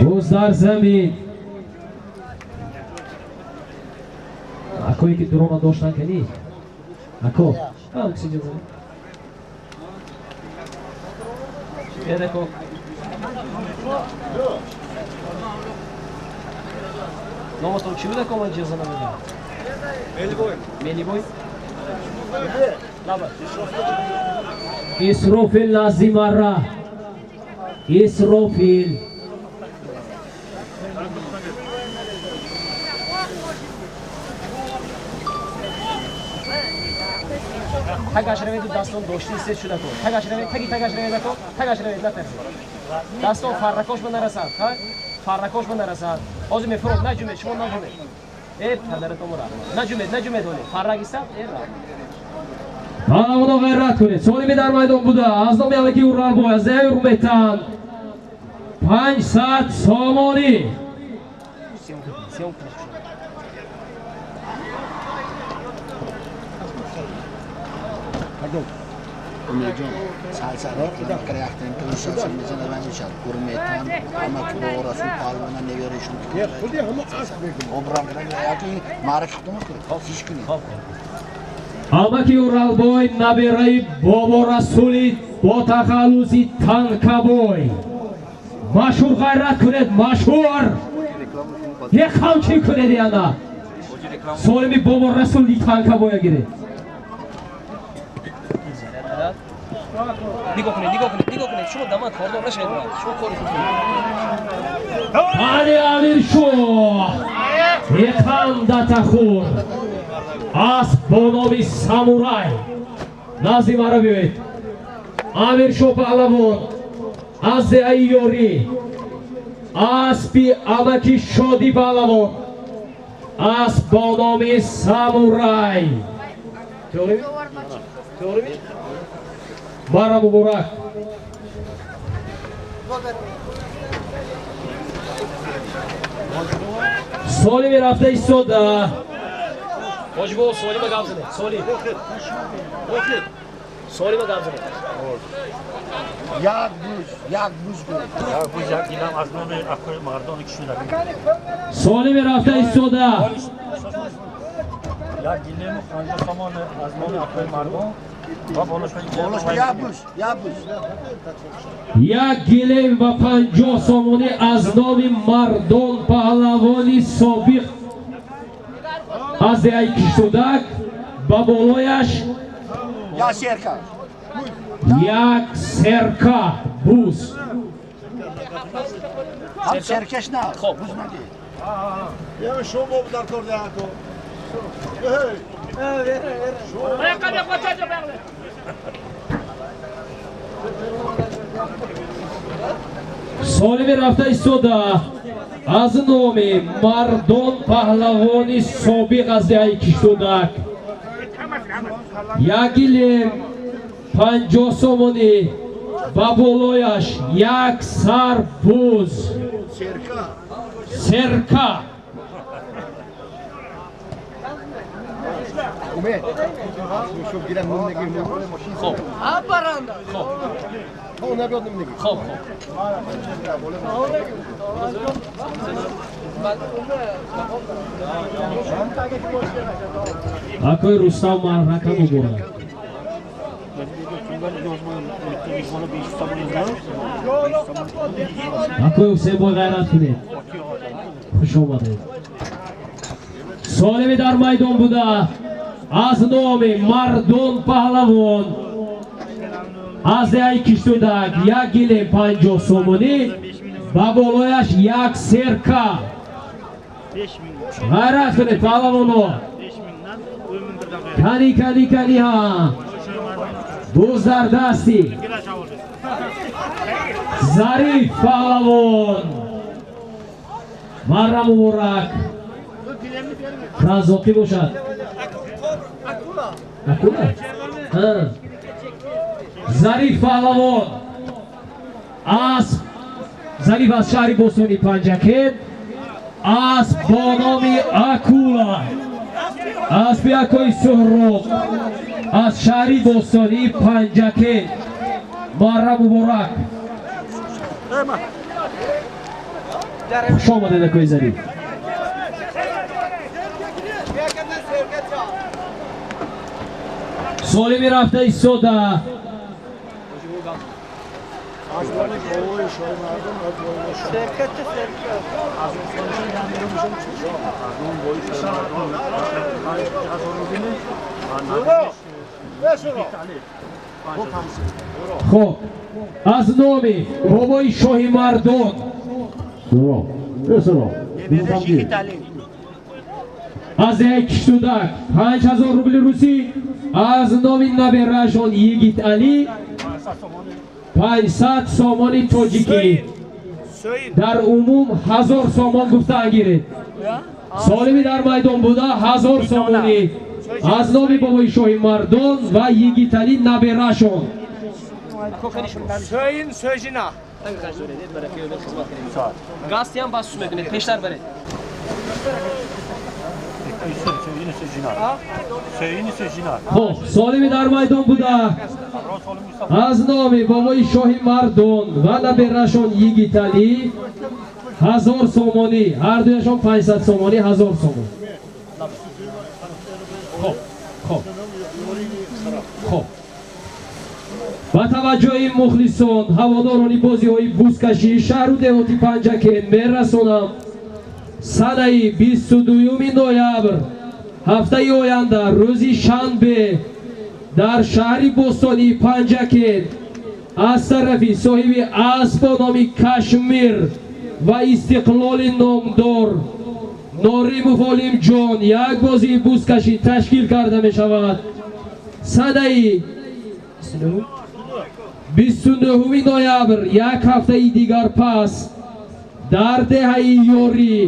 Speaker 1: Боз дар замин. Акое ки дрона доштан кани? Ако, ҳам киси ҷо. Едако. Номатон чӣ буда, ко ман ҷиза намедонам? Мелибой. Мелибой? Лаба. Исрофил назимара. Исрофил. Тагаш раведу дастон дошти истед шуда ко. Тагаш равед, таги тагаш равед ко, тагаш равед натарсед. Дастон фарракош ба нарасад, ха? Фарракош ба нарасад. Ҳозир мефурод, наҷумед, шумо наҷумед. Э, падаратон раҳмат. Наҷумед, наҷумед ҳоле. Фаррак истад, э раҳмат. Паҳлавоно, ғайрат кунед. Солими дар майдон буда. Аз номи Алаки Уралбой, аз деҳаи Рӯметан 500 сомонӣ.
Speaker 4: Умедҷон, салсара кряхтем, тушат мезана ранишад, гурметан, ама ки бо Расул паҳлавона неверишон.
Speaker 3: Худи ҳама асп мекунад.
Speaker 4: Обрам яки маърака худамон кунед, фиш кунед.
Speaker 1: Амаки Уралбой, набираи Бобо Расули бо тахаллуси Танкабой. Машҳур, ғайрат кунед, машҳур! Як қамчӣ кунед яна. Солими Бобо Расули Танкабоя гиред. Нигоҳ кунед, нигоҳ кунед, нигоҳ кунед. Шумо дамад кордор нашавед, брат. Шумо кори худ кунед. Али Амиршоҳ, Еқандатахур, асп бо номи Самурай. Назди маро биёед. Амиршоҳ паҳлавон аз деҳаи Ёрӣ, аспи амаки Шодӣ паҳлавон, асп бо номи Самурай. To'g'rimi? To'g'rimi? Мара муборак. Солими рафта истода. Ҳоҷибо, Солима гап занед. Солим. Солима гап занед.
Speaker 4: Як буз, як буз гӯ.
Speaker 2: Як буз, як гилам аз номи акои мардони ки шуда.
Speaker 1: Солими рафта истода.
Speaker 2: Як гилему 50 сомон аз номи акои мардон.
Speaker 1: Як гилем ва 50 сомонӣ аз номи Мардон паҳлавони собиқ аз деҳаи Киштудак, ба болояш як серка буз.
Speaker 4: Серкаш на.
Speaker 5: Хоб.
Speaker 4: Буз наги.
Speaker 3: Шумо дар кор деҳато.
Speaker 1: Солими рафта истода аз номи Мардон паҳлавони собиқ аз деҳаи Киштудак як гилем, 50 сомонӣ, ба болояш як сар буз, серка.
Speaker 5: Хоб. Хоб. Хоб, хоб.
Speaker 1: Акои Рустам, маърака муборак. Акои Ҳусейн, бо ғайрат кунед. Хуш омадед. Солими дар майдон буда аз номи Мардон паҳлавон аз деҳаи Киштудак як гилем, 50 сомонӣ, ба болояш як серка. Ғайрат кунед, паҳлавоно. Кани, кани, кани, ҳа, буз дар дасти Зариф паҳлавон. Марра муборак, разоқӣ бошад. Акула. Зариф паҳлавон, асп Зариф аз шаҳри бостони Панҷакент, асп бо номи Акула, аспи акои Суҳроб аз шаҳри бостонии Панҷакент. Марра муборак, хуш омадед, акои Зариф. Солими рафта истода хоб аз номи бобои шоҳи мардон аз деҳаи Киштудак 5000 рубли русӣ, аз номи набераашон Йигит Алӣ 500 сомони тоҷикӣ, дар умум 1000 сомон гуфтаан гиред. Солими дар майдон буда 1000 сомонӣ аз номи бобои шоҳи мардон ва Йигиталӣ набераашон.
Speaker 6: Söyün sözüne.
Speaker 5: Гастиам бас су мекунед, пештар баред.
Speaker 1: Хоб, солими дар майдон буда аз номи бобои шоҳи мардон ва наберашон Йигиталӣ 1000 сомонӣ, ҳардуяшон 500 сомонӣ, 1000 сомон. Хоб, хоб, хоб. Ба таваҷҷӯҳи мухлисон, ҳаводорони бозиҳои бузкашии шаҳру деҳоти Панҷакент мерасонам: санаи 22 ноябр, ҳафтаи оянда, рӯзи шанбе, дар шаҳри бостонии Панҷакент аз тарафи соҳиби асп бо номи Кашмир ва Истиқлоли номдор Норимов Олимҷон як бозии бузкашӣ ташкил карда мешавад. Санаи 29 ноябр, як ҳафтаи дигар пас, дар деҳаи Ёрӣ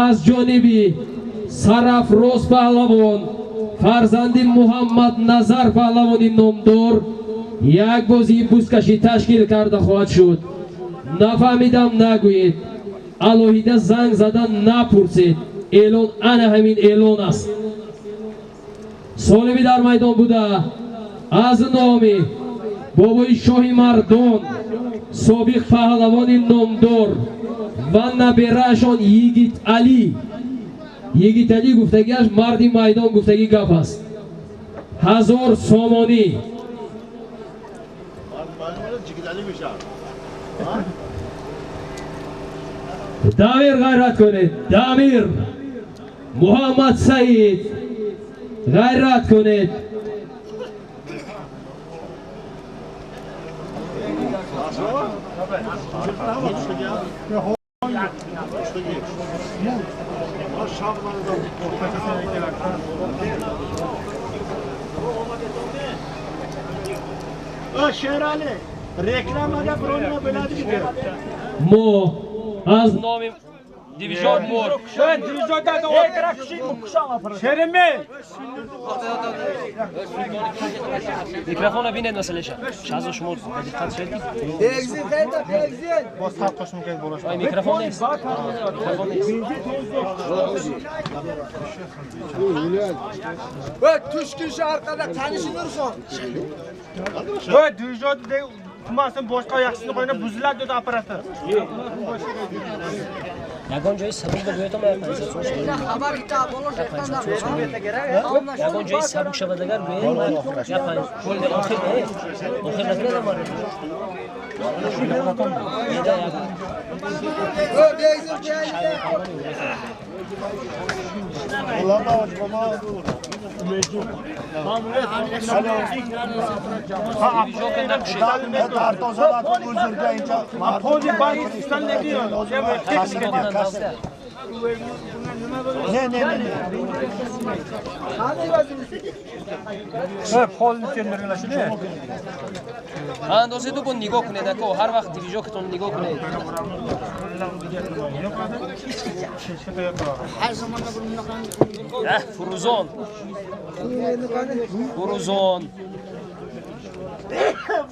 Speaker 1: аз ҷониби Сарафроз паҳлавон, фарзанди Муҳаммад Назар паҳлавони номдор, як бозии бузкашӣ ташкил карда хоҳад шуд. Нафаҳмидам нагӯед, алоҳида занг задан напурсед, эълон ана ҳамин эълон аст. Солими дар майдон буда аз номи бобои шоҳи мардон, собиқ паҳлавони номдор ва набераашон Йигит Алӣ, Йигит Алӣ гуфтагиаш марди майдон гуфтагӣ гап аст. 000 сомонӣ. Дамир, ғайрат кунед. Дамир Муҳаммад Саид, ғайрат кунед. Мо аз номи дивизион мор микрофона бинед, масъалаша шаҳзо, шумо ба диққат шавед ки микрофон нест, микрофон нест.
Speaker 6: Tushkun orqada tanishini ursin.
Speaker 2: Voy, divizot tumasin, boshqa yaxshisini qo'ying, buziladi dedi apparati.
Speaker 5: Ягон ҷои сабук ба гӯятон ягон ҷои сабук шавад, агар гӯем, я панҷ охир охир накунад.
Speaker 4: Ne ne ne ne.
Speaker 5: Андозе ду бо нигоҳ кунед, ако ҳар вақт движокатон нигоҳ кунед. Фурӯзон, Фурӯзон,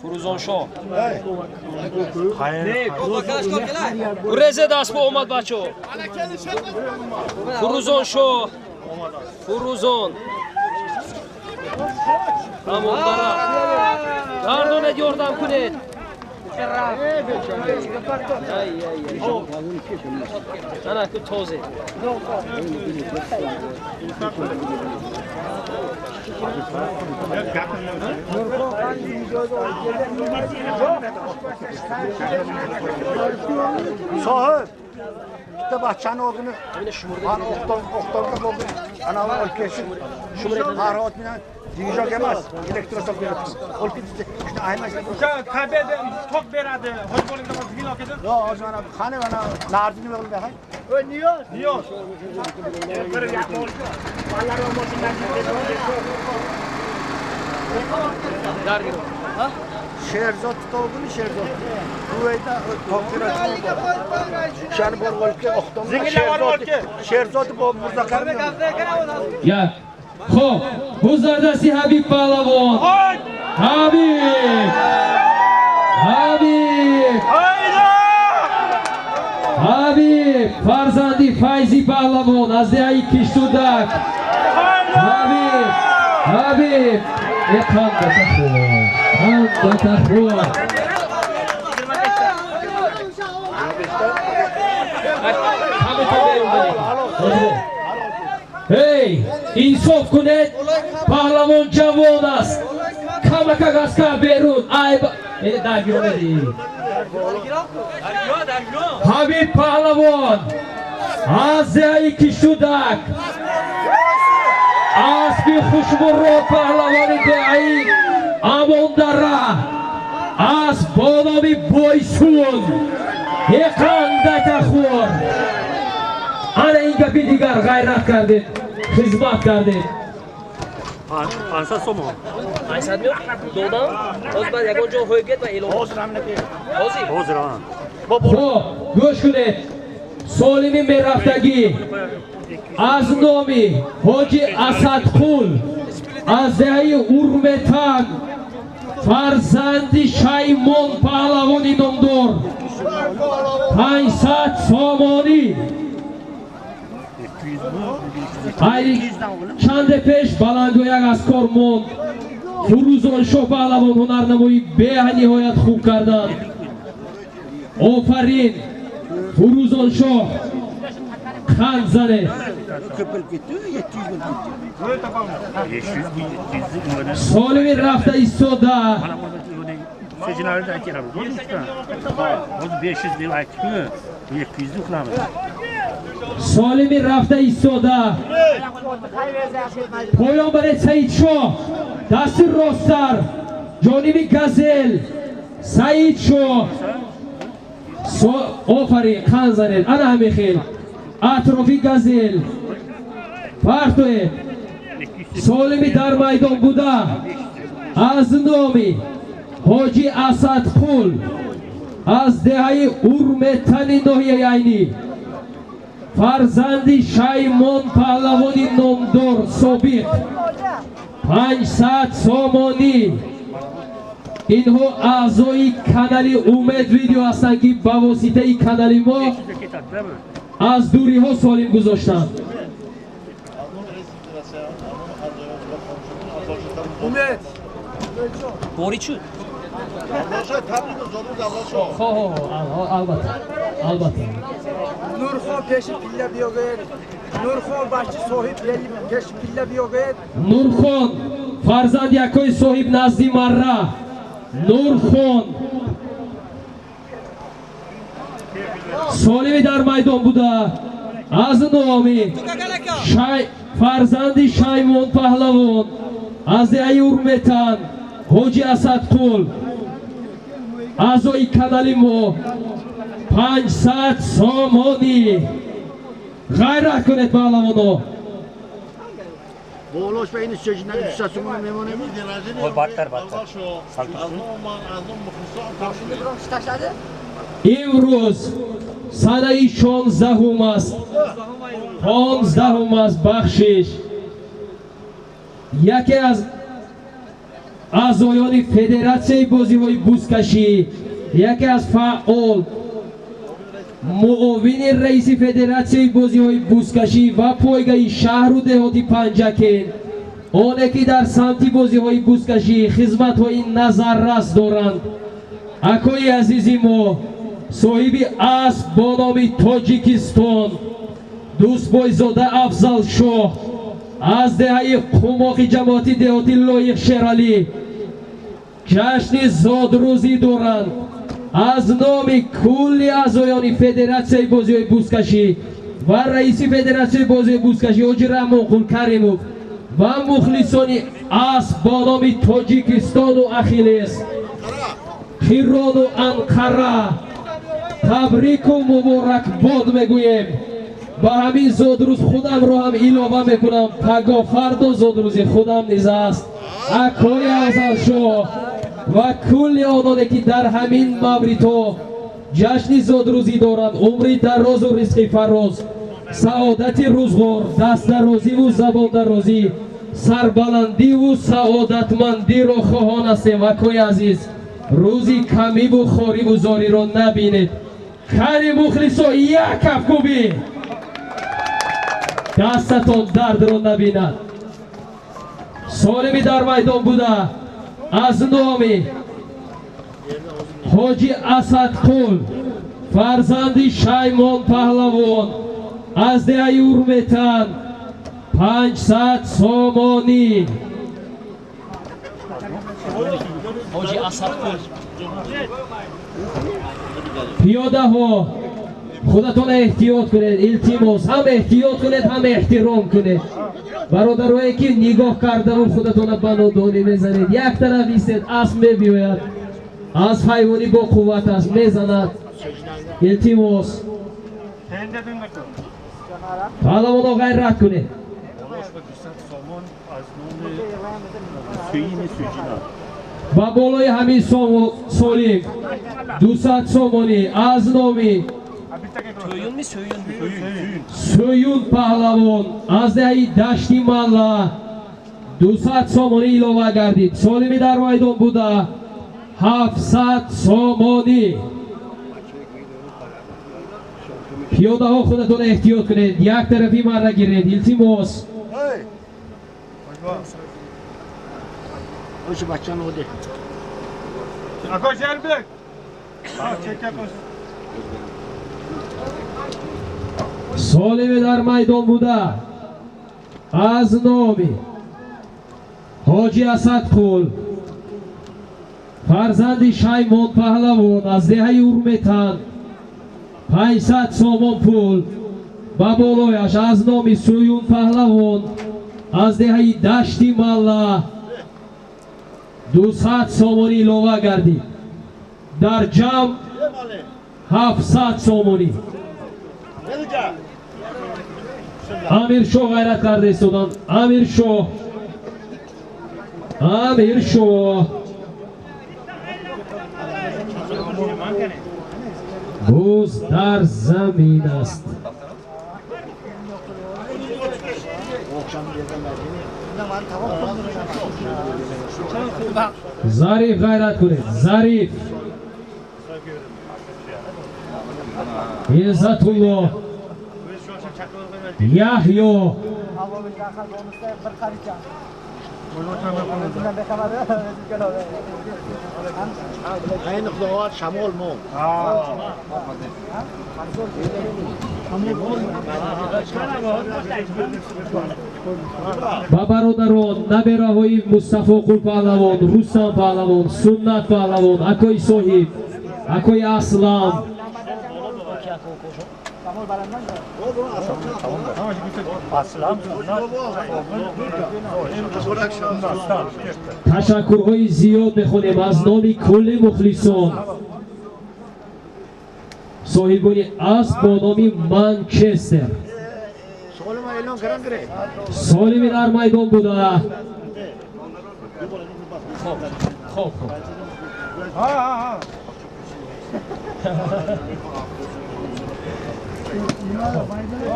Speaker 5: Фурӯзоншоҳ гурезед, аспо омад, бачо. Фурӯзоншоҳ, Фурӯзон амонбара гардонед, ёрдам кунед. Ана ку тозе.
Speaker 4: Sohib, bitta bachchani o'g'ini mana o'qtonga bo'ldi. Ana olib kelsin. Farhod bilan dvijok emas, elektrostok beradi. Olib ketdi. Shuni aymash.
Speaker 2: O'sha kabel tok beradi. Hozir bo'ling, zgin olib ketdi.
Speaker 4: Yo'q, hozir mana qani mana narzi nima qildi hay?
Speaker 6: Voy, Niyoz.
Speaker 2: Niyoz.
Speaker 4: Sherzod to'g'ri, Sherzod. Buvayda tokira. Shani borib olib kel, o'qtonga. Sherzod. Sherzod bu Mirzakarim.
Speaker 1: Як. Хоб, гузардаси Ҳабиб Паҳлавон. Ҳабиб! Ҳабиб! Ҳабиб, фарзанди Файзи Паҳлавон аз деҳаи Киштудак. Ҳабиб! Ҳабиб! Э, қандата хӯр! Қандата хӯр! Эй, инсоф кунед, паҳлавон ҷавон аст. Камакак аз кар берун. Айб, даргиронеди. Ҳабиб Паҳлавон аз деҳаи Киштудак, аспи хушмурод паҳлавони деҳаи Амондара, асп бо номи Бойсун. Эқандата хӯр! Ана ин гапи дигар, ғайрат кардед, хизмат кардед.
Speaker 2: 500 сомон.
Speaker 5: 500 миёд додам, ҳозир баъд ягон ҷо ҳои гет ва эълон.
Speaker 4: Hozir ham nima?
Speaker 5: Ҳозир.
Speaker 2: Hozir ha.
Speaker 1: Хоб, гӯш кунед. Солими мерафтагӣ аз номи ҳоҷи Асадқул аз деҳаи Урметан, фарзанди Шаймон паҳлавони номдор, 500 сомонӣ. Айри чанде пеш баландгӯяк аз кор монд. Фурӯзоншоҳ паҳлавон ҳунарнамоӣ бениҳоят хуб карданд. Офарин, Фурӯзоншоҳ, қанд занед.
Speaker 4: Ko'payib ketdi, 700 bo'lib ketdi.
Speaker 2: 500 bu 700
Speaker 1: Солими рафта истода.
Speaker 2: Sejinlarni aytyapmiz. Hozir 500 deb aytdik-ku, 700 qilamiz.
Speaker 1: Солими рафта истода. Поён баред Саидшоҳ. Дасти росттар. Ҷониби Газел. Саидшоҳ. Офарин, қан занед. Ана ҳамин хел. Атрофи Газел. Партоед. Солими дар майдон буда. Аз номи Ҳоҷи Асадқул аз деҳаи Урметани ноҳияи Айнӣ фарзанди Шаймон паҳлавони номдор собиқ 500 сомонӣ. Инҳо аъзои канали Умед Видео ҳастанд, ки ба воситаи канали мо аз дуриҳо солим гузоштанд.
Speaker 6: Умед.
Speaker 5: Ворид шуд.
Speaker 1: Хо, албатта, албатта.
Speaker 6: Нурхон пеши пилла биёгӯед. Нурхон бачи соҳиб пеши пилла биёгӯед.
Speaker 1: Нурхон фарзанди якои соҳиб назди марра. Нурхон солими дар майдон буда. Аз номи фарзанди Шаймон паҳлавон аз деҳаи Урметан Ҳоҷи Асадқул аъзои канали мо 500 сомонӣ. Ғайрат кунед паҳлавоно.
Speaker 4: Болош ба ини сёжинак 200 сомон мемонем.
Speaker 2: Бадтар, бадтар.
Speaker 1: Имрӯз санаи 16 аст. 15 аст, бахшиш. Яке аз аъзоёни федератсияи бозиҳои бузкашӣ, яке аз фаъол муовини раиси федератсияи бозиҳои бузкашӣ ва пойгаи шаҳру деҳоти Панҷакент, оне ки дар самти бозиҳои бузкашӣ хизматҳои назаррас доранд, акои азизи мо соҳиби асп бо номи Тоҷикистон Дӯстбойзода Афзалшоҳ аз деҳаи Қумоқи ҷамоати деҳоти Лоиқ Шералӣ ҷашни зодрӯзӣ доранд. Аз номи кулли аъзоёни федератсияи бозиҳои бузкашӣ ва раиси федератсияи бозиҳои бузкашӣ Ҳоҷи Раҳмонқул Каримов ва мухлисони асп бо номи Тоҷикистону Ахиллес, Хирону Анқара табрику муборакбод мегӯем. Ба ҳамин зодрӯз худамро ҳам илова мекунам. Паго фардо зодрӯзи худам низ аст. Акои Афзалшоҳ ва кулли ононе ки дар ҳамин мавридҳо ҷашни зодрӯзӣ доранд, умри дарозу ризқи фароз, саодати рӯзғор, дастдарозиву забондарозӣ, сарбаландиву саодатмандиро хоҳон ҳастем. Акои азиз, рӯзи камиву хориву зориро набинед. Кани мухлисо, як кафкӯбӣ, дастатон дардро набинад. Солими дар майдон буда аз номи Ҳоҷи Асадқул фарзанди Шаймон паҳлавон аз деҳаи Урметан 500 сомонӣ.
Speaker 5: Ҳоҷи Асадқул.
Speaker 1: Пиёдаҳо худатон эҳтиёт кунед, илтимос, ҳам эҳтиёт кунед, ҳам эҳтиром кунед. Бародарое ки нигоҳ кардаву худатона ба нодонӣ мезанед, як тараф истед, асп мебиёяд, асп ҳайвонӣ бо қувват аст, мезанад. Илтимос, паҳлавоно ғайрат кунед. Ба болои ҳамин солим 200 сомонӣ аз номи Сӯюн паҳлавон аз деҳаи Дашти Малла 200 сомонӣ илова гардид. Солими дар майдон буда 700 сомонӣ. Пиёдаҳо худатон эҳтиёт кунед, як тарафи марра гиред, илтимос. Солиме дар майдон буда аз номи Ҳоҷи Асадқул, фарзанди Шаймон паҳлавон аз деҳаи Урметан, 500 сомон пул. Ба болояш аз номи Суюн паҳлавон аз деҳаи Дашти Малла 200 сомонӣ илова гардид. Дар ҷамъ 700 сомонӣ. Амиршоҳ ғайрат карда истоданд. Амиршоҳ, Амиршоҳ, буз дар замин аст. Зариф ғайрат кунед, Зариф. Иззатулло, Яҳё. Ба бародарон, набераҳои Мустафо Қул паҳлавон, Рустам паҳлавон, Суннат паҳлавон, акои соҳиб, акои Аслам, ташаккурҳои зиёд мехонем аз номи кулли мухлисон. Соҳибони асп бо номи Манчестер. Солими дар майдон буда. Хоб, хоб.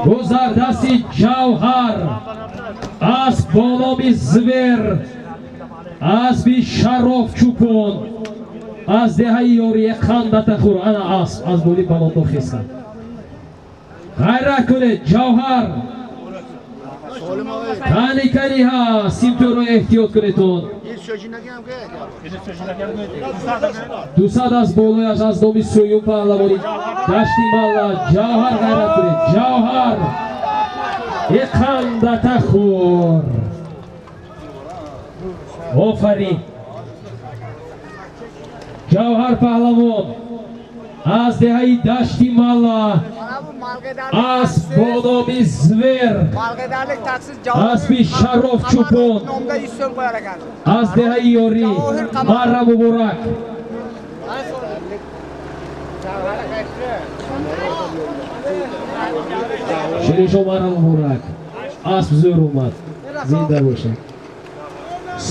Speaker 1: Боз дар дасти Ҷавҳар асп бо номи Звер, аспи Шароф Чӯпон аз деҳаи Ёрие Қандатахур. Ана асп аз боли баландо хеста. Ғайрат кунед, Ҷавҳар. Кани каниҳа, симтӯро эҳтиёт кунедтон. 200 аз болояш аз номи Сӯюм паҳлавони Дашти Малла. Ҷавҳар ғайрат кунед, Ҷавҳар. Иқандатахур. Офарин. Ҷавҳар паҳлавон аз деҳаи Дашти Малла, асп бо номи Звер, аспи Шароф Чӯпон аз деҳаи Ёрӣ. Марра муборак. Шириншо, марра муборак. Асп зӯр омад. Зинда бошад.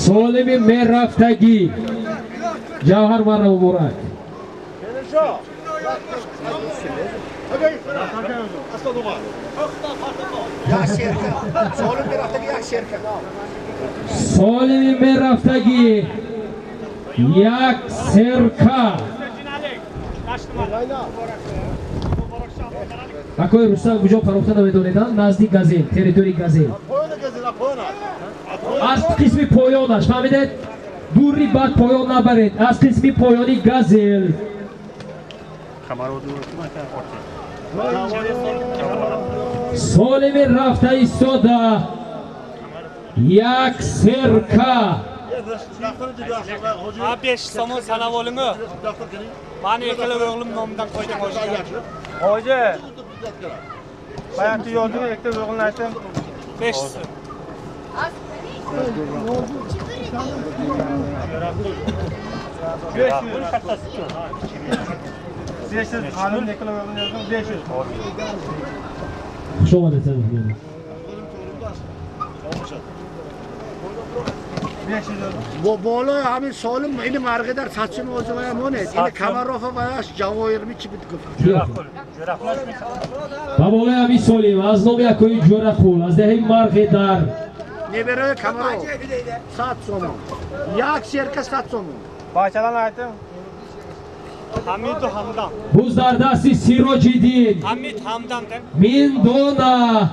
Speaker 1: Солими мерафтагӣ. Ҷавҳар, марра муборак. Солими мерафтагӣ як серка. Акои Рустам куҷо парохта намедонедам? Назди Газел, территорияи Газел. Аз қисми поёнаш, фаҳмидед? Дури бад поён набаред, аз қисми поёни Газел. Солими рафта истода як серка.
Speaker 7: 5 сомон sanavolimi. Mani ikkala o'g'lim nomidan qo'ydim hojiga.
Speaker 2: Hoji. Bayatı yolculuğu ikkala o'g'limni aytdim.
Speaker 7: 5 so'm.
Speaker 2: 500. Hanım ikkala o'g'limni yozdim 500.
Speaker 1: Xush omaded, mehmonlar.
Speaker 4: بالای همین سالم این مرغه در سچم آزوی مونه این کمراف و جواهر می چی بود گفت.
Speaker 1: Ба болои ҳамин Солим аз номи акои Ҷӯрақул аз деҳаи Марғе дар
Speaker 4: نبرای کمراف 100 сомон. Як серка 100 сомон.
Speaker 2: Bahçeden aytdim.
Speaker 7: Hamid Hamdam.
Speaker 1: Буз дар дасти Сироҷиддин.
Speaker 7: Hamid Hamdam.
Speaker 1: Миндона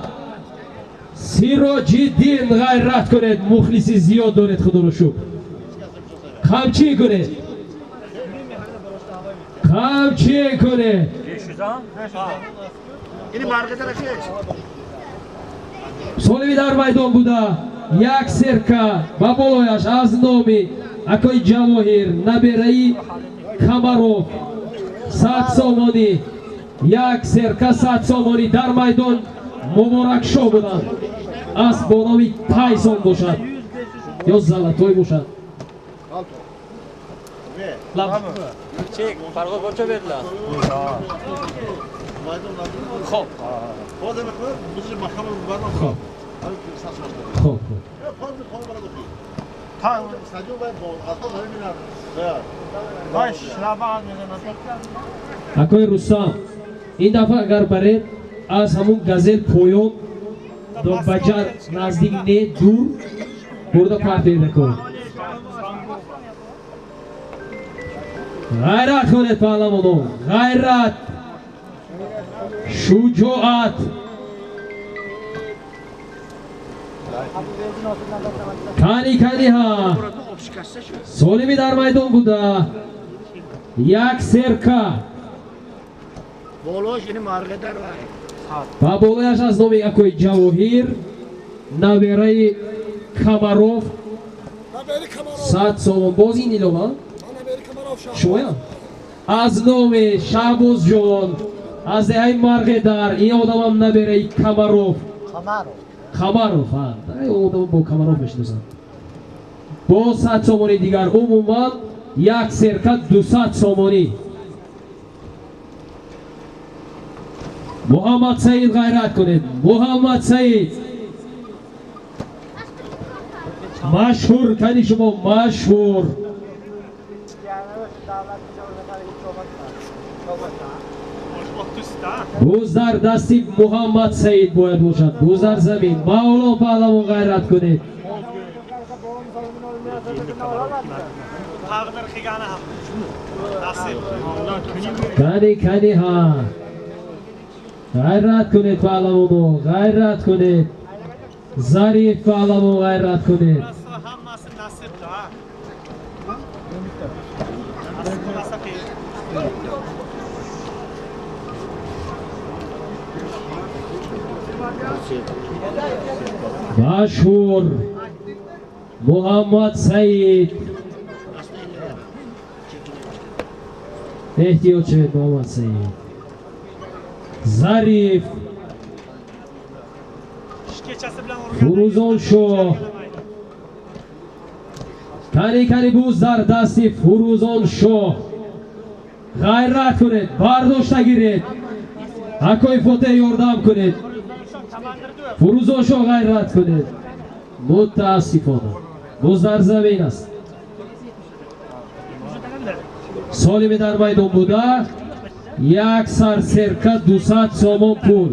Speaker 1: Сироҷиддин, ғайрат кунед, мухлиси зиёд доред, худоро шукр. Қамчӣ кунед, қамчӣ кунед. Солими дар майдон буда як серка ба болояш аз номи акои Ҷавоҳир, набераи Камаров, 100 сомонӣ. Як серка 100 сомонӣ дар майдон Муборакшо буданд. Асп бо номи Тайсон бошад ё Золотой бошад.
Speaker 5: Чек, Farhod bocha berdilar. Xo'p.
Speaker 1: Хоб, хоб. Акои Рустам, ин дафъа агар баред, аз ҳамун газел поён ба ҷар наздик не, дур бурда партоеда кун. Ғайрат кунед, паҳлавоно, ғайрат, шуҷоат. Кани, кани ҳа. Солими дар майдон буда як серка ба болояш аз номи акои Ҷавоҳир, набераи Камаров, 100 сомон. Боз ин илова шумоям аз номи Шаҳбозҷон аз деҳаи Марғедар. Ин одамам набераи Камаров, Камаров, одам бо Камаров мешиносанд. Бо 100 сомони дигар, умуман як серка 200 сомонӣ. Муҳаммад Саид, ғайрат кунед. Муҳаммад Саид машҳур, кани шумо машҳур. Буз дар дасти Муҳаммад Саид бояд бошад. Буз дар замин. Мавлон паҳлавон, ғайрат кунед. Кани, кани ҳа. Ғайрат кунед, паҳлавоно, ғайрат кунед. Зариф паҳлавон, ғайрат кунед. Машҳур Муҳаммад Саид. Эҳтиёт шавед, Муҳаммад Саид. Зариф, Фурӯзоншоҳ. Кани, кани, буз дар дасти Фурӯзоншоҳ. Ғайрат кунед, бардошта гиред. Акои Фотеҳ, ёрдам кунед. Фурӯзоншоҳ, ғайрат кунед. Мутаассифона буз дар замин аст. Солими дар майдон буда як сар серка 200 сомон пул.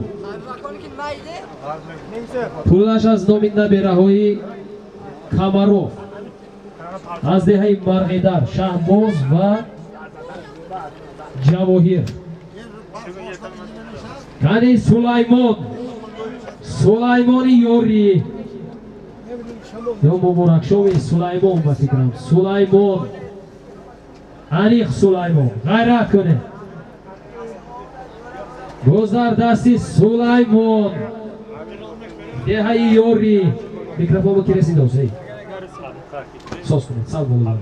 Speaker 1: Пулаш аз номи набераҳои Камаров аз деҳаи Марғидар, Шаҳбоз ва Ҷавоҳир. Кани Сулаймон, Сулаймони ёрӣ ё Муборакшови Сулаймон, ба фикрам Сулаймон, аниқ Сулаймон. Ғайрат кунед. Боз дар дасти Сулаймон, деҳаи ёрӣ. Микрофон ки расидо, соз кунед, сал боло.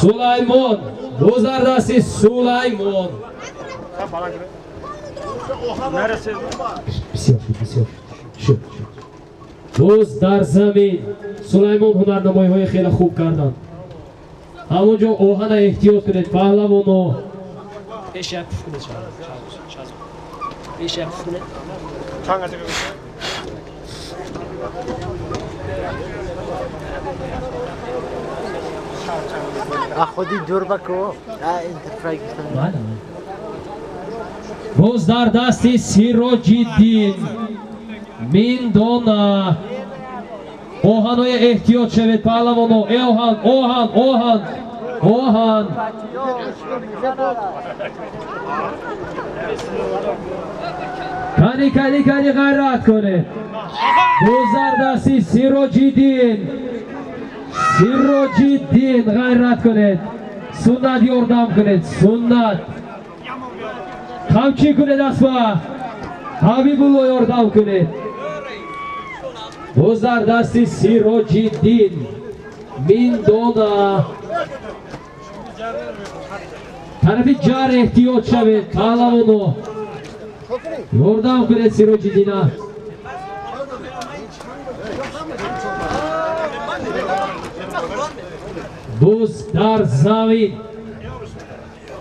Speaker 1: Сулаймон, боз дар дасти Сулаймон. Бисёр шуд, бисёр шуд. Боз дар замин. Сулаймон ҳунарнамоиҳои хеле хуб карданд. Ҳамон ҷо оҳана эҳтиёт кунед, паҳлавоно.
Speaker 5: Пеш як пуф кунед, пеш як пуф кунед.
Speaker 8: Худи дур бако.
Speaker 1: Боз дар дасти Сироҷиддин Миндона. Оҳаноя эҳтиёт шавед, паҳлавоно. Э оҳан, оҳан, оҳан, оҳан. Кани, кани, кани, ғайрат кунед. Боз дар дасти Сироҷиддин. Сироҷиддин, ғайрат кунед. Суннат, ёрдам кунед, суннат. Қамчӣ кунед аспа. Ҳабибулло, ёрдам кунед. Боз дар дасти Сироҷиддин Миндона. Тарафи ҷар эҳтиёт шавед, паҳлавоно. Ёрдам кунед Сироҷиддина. Боз дар замин.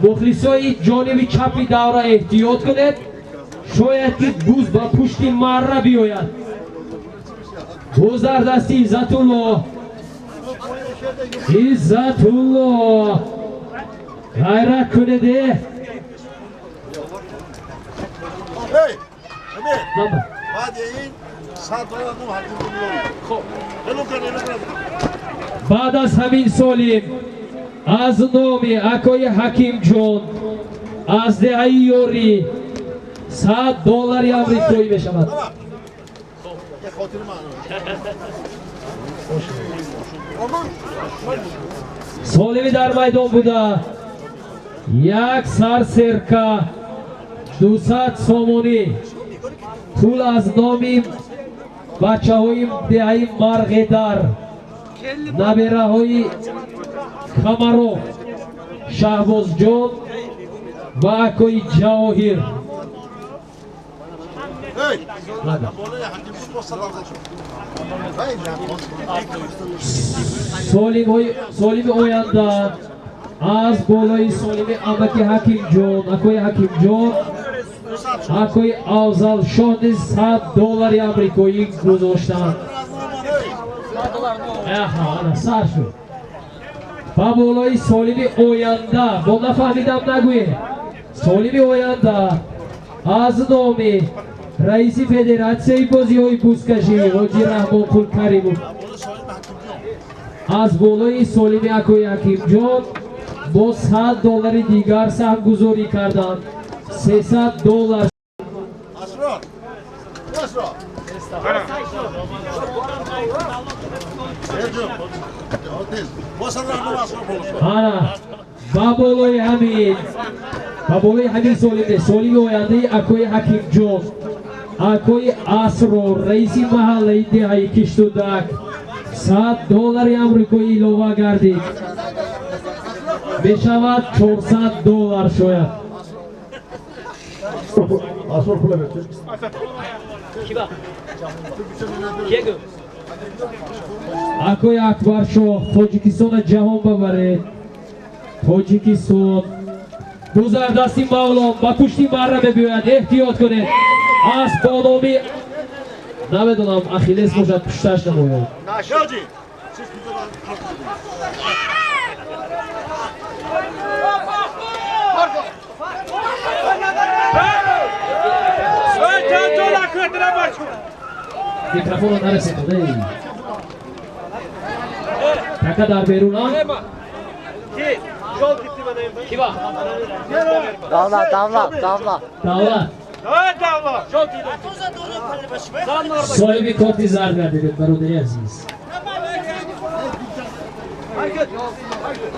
Speaker 1: Мухлисои ҷониби чапи давра, эҳтиёт кунед, шояд ки буз ба пушти марра биёяд. Боз дар дасти Иззатулло. Иззатулло, ғайрат кунед е.
Speaker 3: Hey! Ömer! Баъди ин 100 доллар ном ҳаким
Speaker 1: Хоб.
Speaker 3: Элон кун, элон кун.
Speaker 1: Баъд аз ҳамин солим аз номи акои Ҳакимҷон аз деҳаи Ёрӣ 100 доллари амрикоӣ мешавад.
Speaker 3: Як хотири ман.
Speaker 1: Солими дар майдон буда як сар серка 200 сомонӣ пул аз номи бачаҳои деҳаи Марғедар, набераҳои Камаров Шаҳбозҷон ва акои Ҷавоҳир.
Speaker 3: Hey!
Speaker 1: Ладно.
Speaker 3: Болои ҳаким бо 100 доллар шуд. Hey,
Speaker 1: Солими оянда аз болои солими амаки Ҳакимҷон, акои Ҳакимҷон, акои Афзалшоҳ низ 100 доллари амрикоӣ гузоштанд. Аҳа, ана сар шуд. Ба болои солими оянда, бо нафаҳмидам нагӯед, солими оянда аз номи раиси федератсияи бозиҳои бузкашӣ ҳоҷи Раҳмонқул Каримов, аз болои солими акои Ҳакимҷон бо 100 доллари дигар саҳмгузорӣ карданд, 300 доллар.
Speaker 3: Асрор! Асрор! Ҷон. Тез. Бо 100 раҳмон Асрор боло.
Speaker 1: Ана ба болои ҳамин солим, солими ояндаи акои Ҳакимҷон, акои Асрор, раиси маҳаллаи деҳаи Киштудак, 100 доллари амрикоӣ илова гардид, мешавад 400 доллар шояд.
Speaker 3: Асрор, пула бер.
Speaker 5: Киба? Кия гӯ?
Speaker 1: Акои Акбаршоҳ, Тоҷикистона ҷаҳон бабаред, Тоҷикистон. Гузар дасти Мавлон, ба пушти марра мебиёяд, эҳтиёт кунед. Асп бо номи, намедонам, Ахиллес бошад, пушташ намояд.
Speaker 3: Шоҷи!
Speaker 1: Микрофонро нарасед, така дар берун.
Speaker 5: Киба?
Speaker 8: Давлат, давлат, давлат.
Speaker 1: Давлат соҳиби корти зард гардидед, бародари азиз.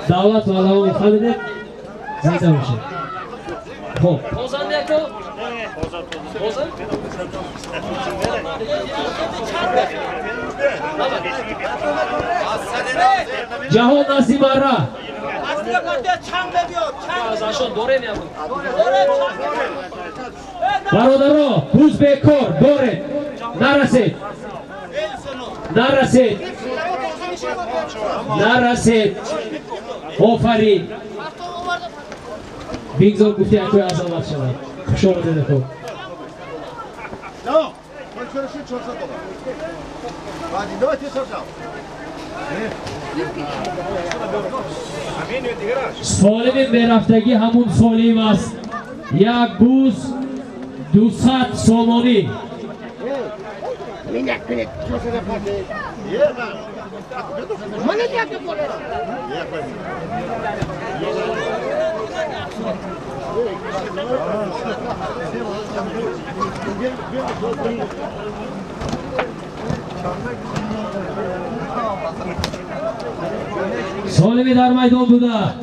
Speaker 1: Давлат Паҳлавонов, фаҳмидед, зинда бошед. Хоб.
Speaker 5: Тоза яко? Тоза?
Speaker 1: Ҷаҳон назди марра.
Speaker 5: Азашон дорем я.
Speaker 1: Бародаро, буз бекор доред, нарасед, нарасед, нарасед. Офарин, бигзор гуфти акои азамат шавад. Хуш омадед, хуб.
Speaker 3: No! 400 доллар. Баъди давайте саршав.
Speaker 1: Солими мерафтагӣ ҳамун солим аст. Як буз 200 сомонӣ.
Speaker 4: Минак кунед, 400 парте. Мана як боло.
Speaker 1: Солими дар майдон буда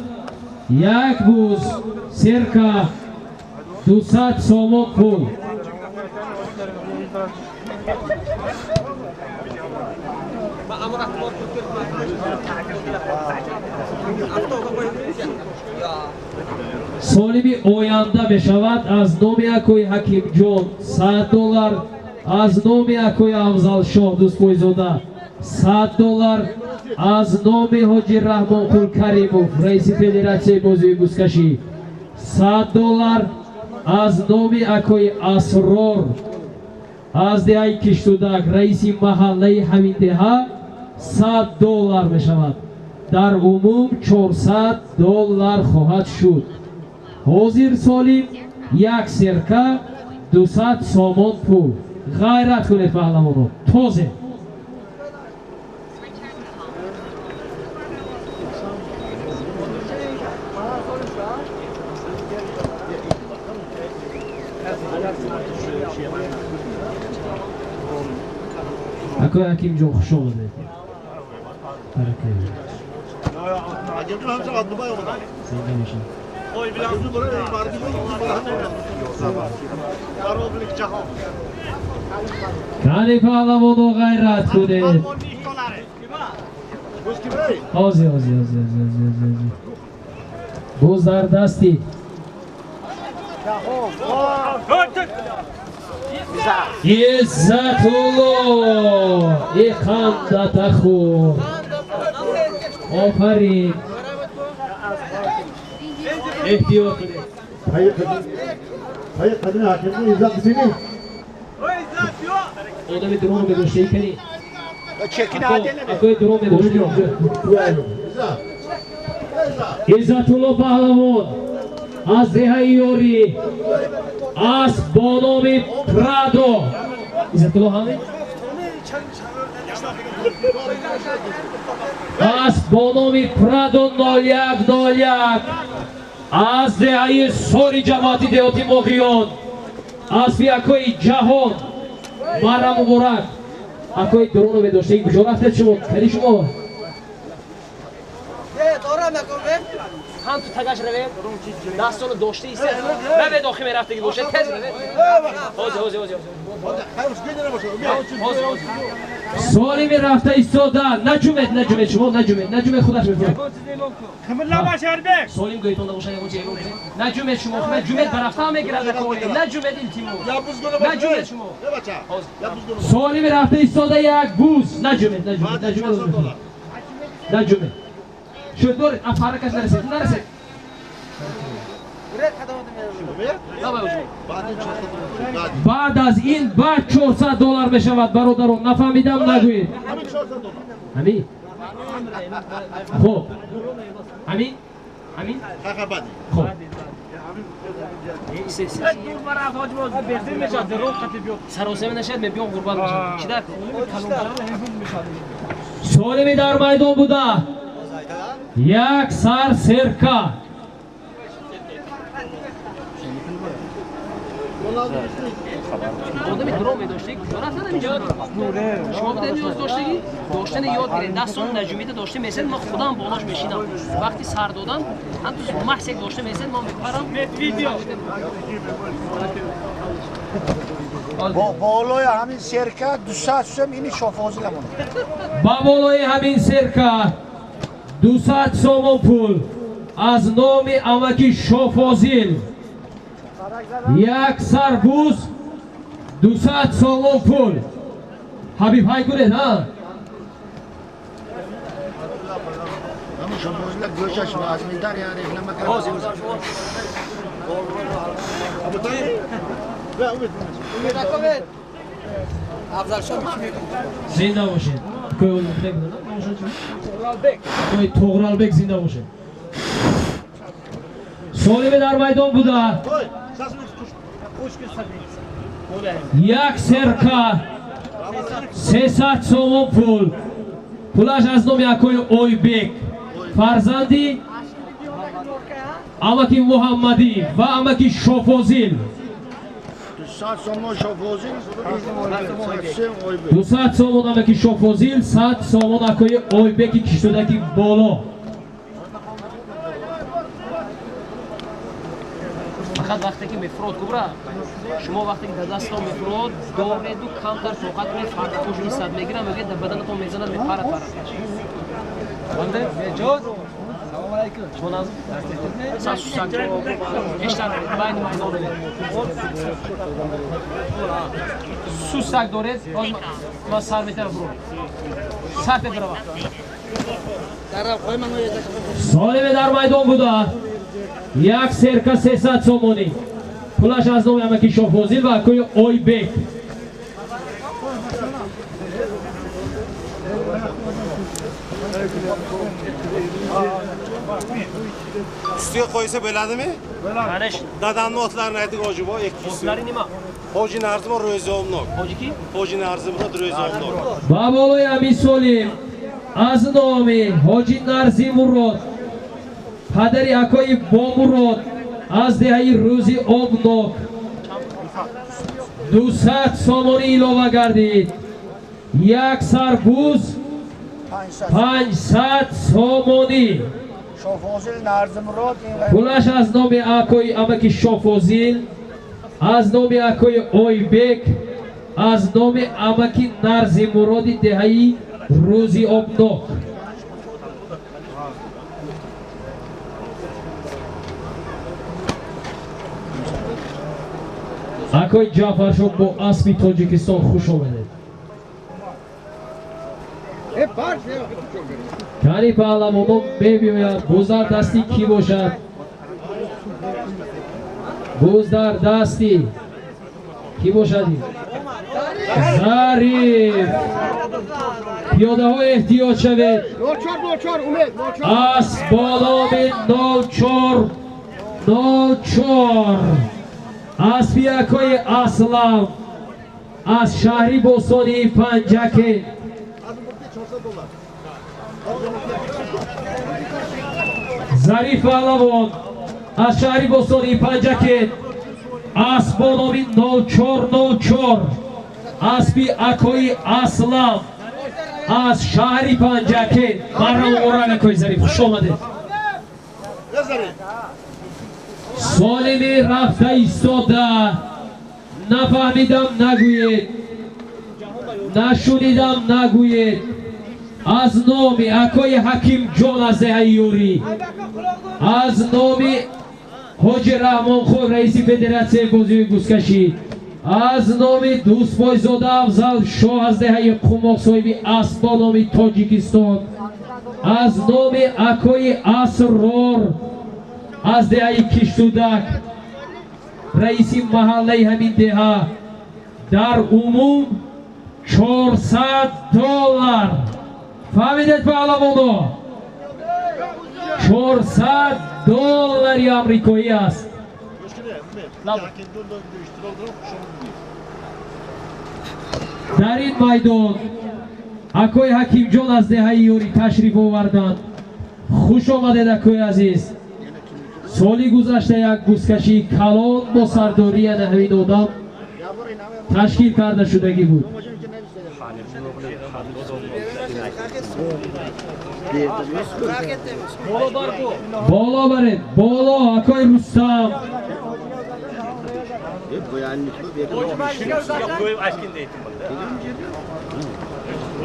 Speaker 1: як буз серка. 200 сомон пул. Солими оянда мешавад аз номи акои Ҳакимҷон 100 доллар, аз номи акои Афзалшоҳ Дӯстпойзода 100 доллар, аз номи Ҳоҷи Раҳмонқул Каримов, раиси федератсияи бозии гузкашӣ 100 доллар, аз номи акои Асрор аз деҳаи Киштудак, раиси маҳаллаи ҳамин деҳа 100 доллар мешавад. Дар умум 400 доллар хоҳад шуд. Ҳозир солим як серка 200 сомон пул. Ғайрат кунед паҳлавоно, тозе. Акои Ҳакимҷон, хуш омадед. Зинда бошед. Кани паҳлавоно, ғайрат кунед. Ҳозир, ҳозир, ҳозир, ҳозир, ҳозир. Боз дар дасти Иззатулло иқандатахур. Офарин. Эҳтиёт кунед.
Speaker 3: Hayır kadın hakemine izzat bizi.
Speaker 1: Одами дрон медоштаи кани?
Speaker 4: Чекина аделе.
Speaker 1: Акои дрон медоштаи. Иззатулло паҳлавон аз деҳаи Ёрӣ, асп бо номи Прадо. Иззатулло ҳамин? Асп бо номи Прадо 0101 аз деҳаи Сори ҷамоати деҳоти Моғиён, аспи акои Ҷаҳон. Мара муборак. Акои дроно медоштаи, куҷо рафтед шумо? Кани шумо?
Speaker 5: Ҳам ту тагаш равед, дастонро дошта истед, равед, охи мерафтаги бошед, тез равед. Ҳозир, ҳозир, ҳозир.
Speaker 1: Солими рафта истода, наҷумед, наҷумед, шумо наҷумед, наҷумед, худаш мефурад. Солим гӯйтонда бошад, ягон чи ягон наҷумед шумо, ҷумед ба рафта мегирад, наҷумед, илтимос. Наҷумед шумо. Солими рафта истода як буз, наҷумед, наҷумед, наҷумед. Наҷумед. Шуд доред, а фаракаш нарасед, нарасед. Баъд аз ин баъд 400 доллар мешавад, бародарон, нафаҳмидам нагӯед. Ҳамин? Хуб. Ҳамин? Ҳамин? Хуб.
Speaker 5: Саросема нашад, мебиём ғурбат мешавад. Чӣ дар?
Speaker 1: Солими дар майдон буда як сар серка.
Speaker 5: Одами дрон медоштаги, куҷо рафтад инҷо? Шумо будед ниёз доштагӣ? Доштани ёд гиред. Дастон наҷумида дошта месед, ман худам болош мешинам. Вақти сар додан, ҳам ту маҳз як дошта месед, ман мепарам.
Speaker 4: Болои ҳамин серка 200 сом ини Шофозил амон.
Speaker 1: Ба болои ҳамин серка 200 сомон пул аз номи амаки Шофозил. Як сарбуз 200 сомон пул. Ҳабиб, ҳай кунед, ҳа? Зинда бошед. Акои Тоғралбек зинда бошед. Солими дар майдон буда як серка 300 сомон пул. Пулаш аз номи акои Ойбек, фарзанди амаки Муҳаммадӣ ва амаки Шофозил.
Speaker 4: 200 сомон Шофозил,
Speaker 1: 200 сомон амаки Шофозил, 100 сомон акои Ойбеки киштудаки боло.
Speaker 5: Фақат вақте ки мефурод кубра, шумо вақте ки дар дастатон мефурод, дореду камтар тоқат кунед, фарда хуш мисад мегирам, мегӯяд дар баданатон мезанад, мепарад парад.
Speaker 6: Беҷон. Салом алайкум.
Speaker 5: Шумо наз сасусак бештар байни майдон сусак доред, ман сар метарам бурон. Сар бебарава.
Speaker 1: Солиме дар майдон буда. Як серка 300 сомонӣ. Пулаш аз номи амаки Шоҳфозил ва акои Ойбек.
Speaker 9: Ustiga qo'ysa bo'ladimi?
Speaker 5: Bo'ladi.
Speaker 9: Dadamni otlarini ayting, hoji bo, 200.
Speaker 5: Otlari nima?
Speaker 9: Hoji Narzimov Ro'ziyovnok.
Speaker 5: Hoji ki?
Speaker 9: Hoji Narzimov Ro'ziyovnok.
Speaker 1: Ба болои ҳамин Солим аз номи Ҳоҷи Нарзимурод, падари акои Бомурод аз деҳаи Рӯзи Обнок 200 сомонӣ илова гардид. Як сарбуз 500 сомонӣ.
Speaker 4: Шоҳфозил Нарзимурод.
Speaker 1: Пулаш аз номи акои амаки Шоҳфозил, аз номи акои Ойбек, аз номи амаки Нарзимуроди деҳаи Рӯзи Обнок. Акои Ҷаъфаршоҳ бо аспи Тоҷикистон хуш омадед. Кани паҳлавонон мебиёяд, боз дар дасти кӣ бошад? Боз дар дасти кӣ бошад? Зариф. Пиёдаҳо эҳтиёт шавед. Асп бо номи 04 04 аспи акои Аслам аз шаҳри бостонии Панҷакент. Зариф паҳлавон аз шаҳри бостонии Панҷакент, асп бо номи 04 04 аспи акои Аслам аз шаҳри Панҷакент. Марҳабо муборак акои Зариф, хуш омадед. Солими рафта истода, нафаҳмидам нагӯед, нашунидам нагӯед. Аз номи акои Ҳакимҷон аз деҳаи Юрӣ, аз номи Ҳоҷи Раҳмонхон раиси федератсияи бозиҳои гузкашӣ, аз номи Дӯстбойзода Афзал Шоҳ аз деҳаи Қумоқ соҳиби асп бо номи Тоҷикистон, аз номи акои Асрор аз деҳаи Киштудак, раиси маҳаллаи ҳамин деҳа, дар умум 400 доллар. Фаҳмидед паҳлавоно? 400 доллари амрикоӣ аст. Дар ин майдон акои Ҳакимҷон аз деҳаи Ёрӣ ташриф оварданд. Хуш омадед акои азиз. Соли гузашта як гузкашии калон бо сардории ана ҳамин одам ташкил карда шудагӣ буд. Боло баред, боло акои Рустам.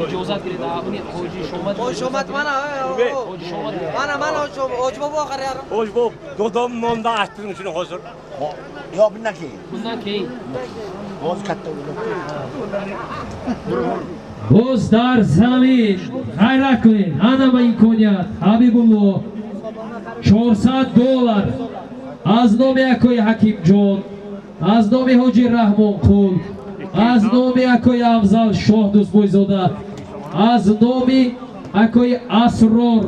Speaker 5: Иҷозат гиред, ҳоҷи Шомад.
Speaker 6: Ҳоҷи Шомад мана.
Speaker 5: Ҳоҷи Шомад.
Speaker 6: Мана мана ҳоҷи бобо охир ярим.
Speaker 7: Ҳоҷи боб, додом номда açtırın shuni hozir.
Speaker 4: Yo'q, bundan keyin.
Speaker 5: Bundan keyin.
Speaker 4: Hozir katta o'g'lim.
Speaker 1: Боз дар замин ғайрат кунед. Ана ба имконият Ҳабибулло 400 доллар аз номи акои Ҳакимҷон, аз номи Ҳоҷи Раҳмонқул, аз номи акои Афзал Шоҳ Дӯстбойзода, аз номи акои Асрор,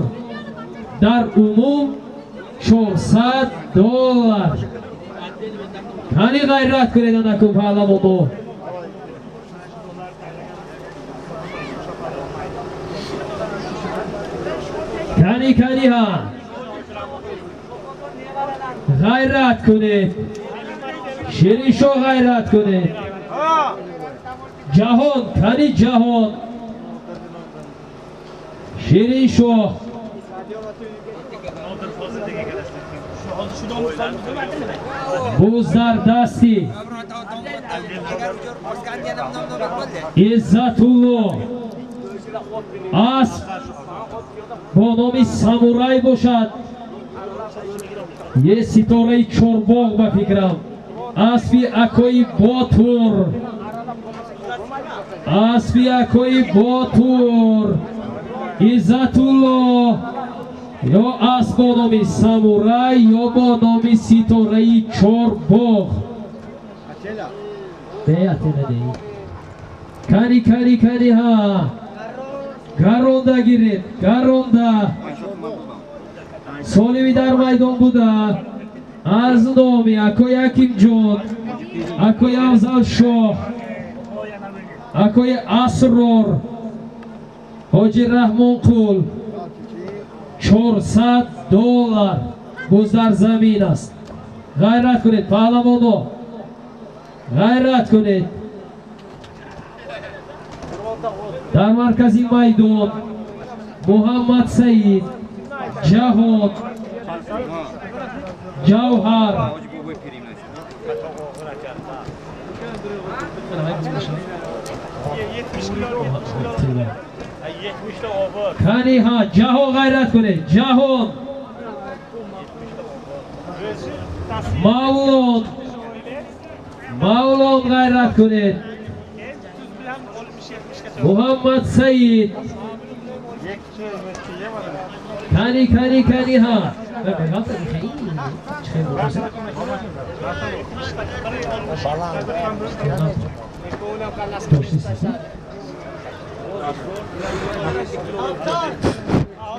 Speaker 1: дар умум 400 доллар. Кани ғайрат кунед анаку паҳлавоно. Кани кани ҳа ғайрат кунед. Шириншоҳ ғайрат кунед. Ҷаҳон кани ҷаҳон. Шириншоҳ. Буз дар дасти Иззатулло. Асп бо номи Самурай бошад, е ситораи Чорбоғ ба фикрам. Аспи акои Ботур, аспи акои Ботур Иззатулло, ё асп бо номи Самурай, ё бо номи ситораи Чорбоғ. Не, атена не. Кани, кани, кани ҳа, гаронда гиред, гаронда. Солими дар майдон буда аз номи акои Акимҷон, акои Афзалшоҳ, акои Асрор, Ҳоҷи Раҳмонқул, 400 доллар. Буз дар замин аст. Ғайрат кунед, паҳлавоно, ғайрат кунед. Дар маркази майдон Муҳаммад Саид, Ҷаҳон, Ҷавҳар. Кани ҳа, Ҷаҳон, ғайрат кунед, Ҷаҳон, Мавлон, Мавлон, ғайрат кунед. Муҳаммад Саид. Кани, кани, кани ҳа.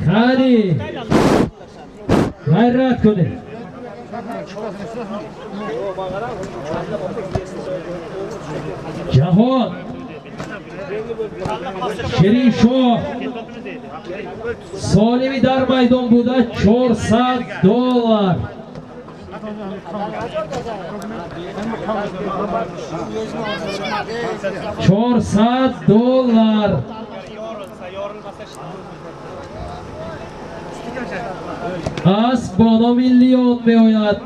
Speaker 1: Кани, ғайрат кунед. Ҷаҳон, Шириншоҳ. Солими дар майдон буда, 400 доллар. 400 доллар. Асп бо номи Леон меояд.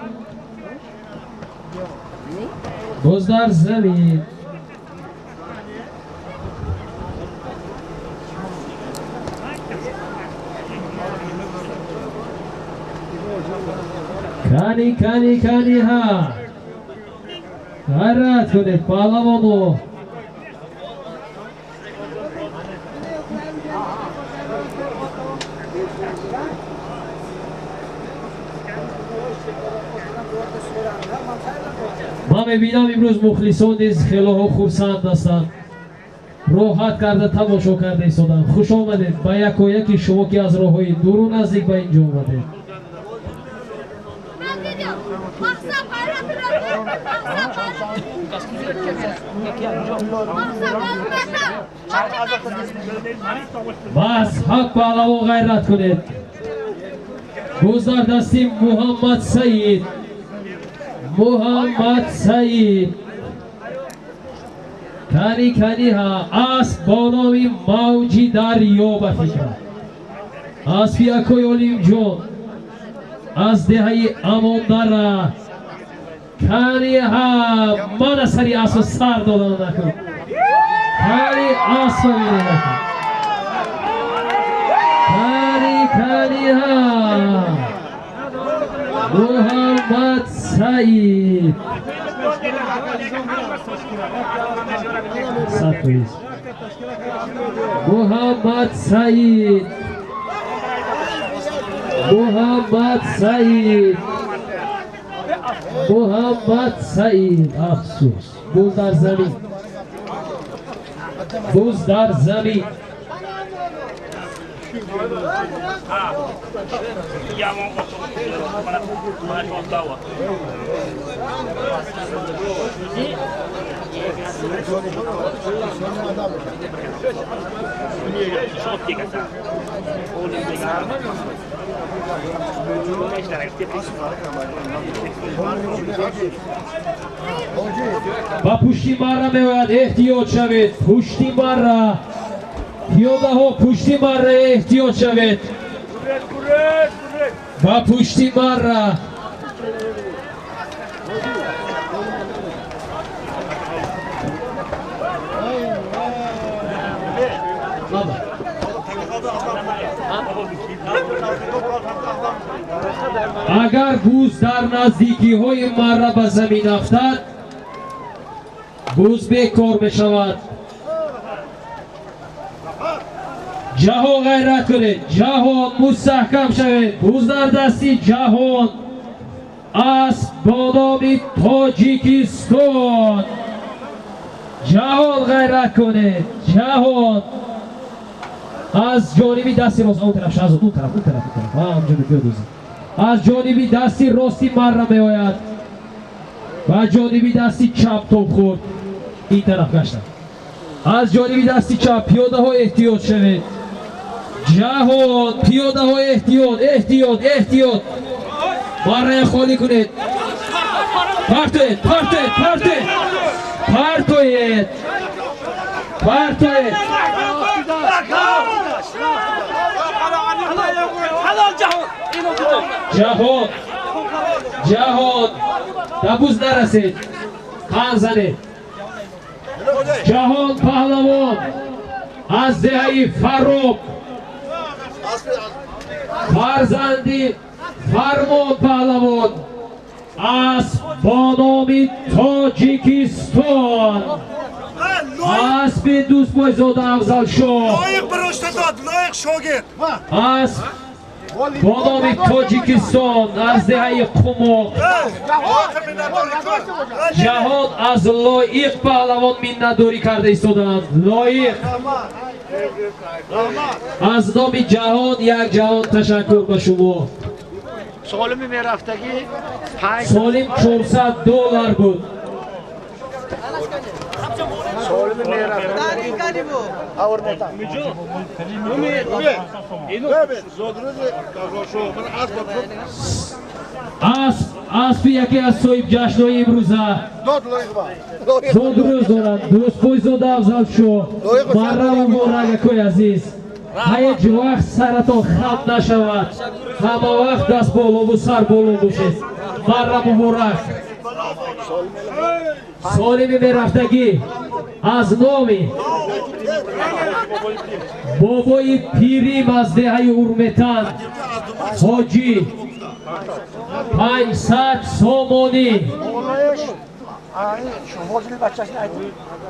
Speaker 1: Боз дар замин. Кани, кани, кани ҳа, ғайрат кунед, паҳлавоно. Ман мебинам, имрӯз мухлисон низ хелоҳо хурсанд ҳастанд, роҳат карда тамошо карда истоданд. Хуш омадед ба якояки шумо, ки аз роҳҳои дуру наздик ба ин ҷо омадед.
Speaker 10: Мақсад ғайрат мақсад ғайрат.
Speaker 1: Мазҳаб паҳлавон, ғайрат кунед. Буз дар дасти Муҳаммад Саид, Муҳаммад Саид. Кани, кани ҳа, асп бо номи Мавҷи дарё ба фикрам, аспи акои Олимҷон аз деҳаи Амондара. Кани ҳа, мана сари аспо сар додан накун. Кани, аспо накун. Кани, кани ҳа, Муҳаммад Саид, 100%. Муҳаммад Саид, Муҳаммад Саид, Муҳаммад Саид. Афсӯс, буз дар замин, буз дар замин. Ба пушти марра меояд, эҳтиёт шавед. Пушти марра, пиёдаҳо, пушти марра эҳтиёт шавед. Ба пушти марра. Наздикиҳои марра ба замин афтад, буз бекор мешавад. Ҷаҳон, ғайрат кунед, ҷаҳон, мустаҳкам шавед. Буз дар дасти ҷаҳон, асп бо номи Тоҷикистон. Ҷаҳон, ғайрат кунед, ҷаҳон. Аз ҷониби дасти рост, он тараф, Шаҳзод, он тараф, он тараф, он тараф, ҳамҷо биёдӯзӣ. Аз ҷониби дасти рости марра меояд ва ҷониби дасти чап топ хӯрд, ин тараф гаштанд. Аз ҷониби дасти чап, пиёдаҳо, эҳтиёт шавед. Ҷаҳон, пиёдаҳо, эҳтиёт, эҳтиёт, эҳтиёт. Маррая холӣ кунед. Партоед, партоед, партоед, партоед, партоед. Ҷаҳон, ҷаҳон, ба буз нарасед, қан занед. Ҷаҳон паҳлавон аз деҳаи Фарроб, фарзанди Фармон паҳлавон, асп бо номи Тоҷикистон, аспи Дӯстбойзода Афзалшоҳ.
Speaker 4: Лоиқ бирушта дод, лоиқ шогирд.
Speaker 1: Асп бо номи Тоҷикистон аз деҳаи Қумоқ. Ҷаҳон аз Лоиқ паҳлавон миннатдорӣ карда истодаанд. Лоиқ, аз номи ҷаҳон як ҷаҳон ташаккур ба шумо.
Speaker 4: Солими мерафтагӣ.
Speaker 1: Солим 400 доллар буд.
Speaker 4: Солими мерафтагӣ.
Speaker 1: Асп, аспи яке аз соҳибҷашнҳои имрӯза зодрӯз доранд, Дӯстбойзода Афзалшоҳ. Марра муборак, акои азиз. Ҳеҷ вақт саратон хам нашавад, ҳама вақт даст болову сар боло бошед. Марра муборак. Солими мерафтагӣ аз номи бобои пирим аз деҳаи Урметан, ҳоҷӣ, 500 сомонӣ.
Speaker 4: Бачашini aytib.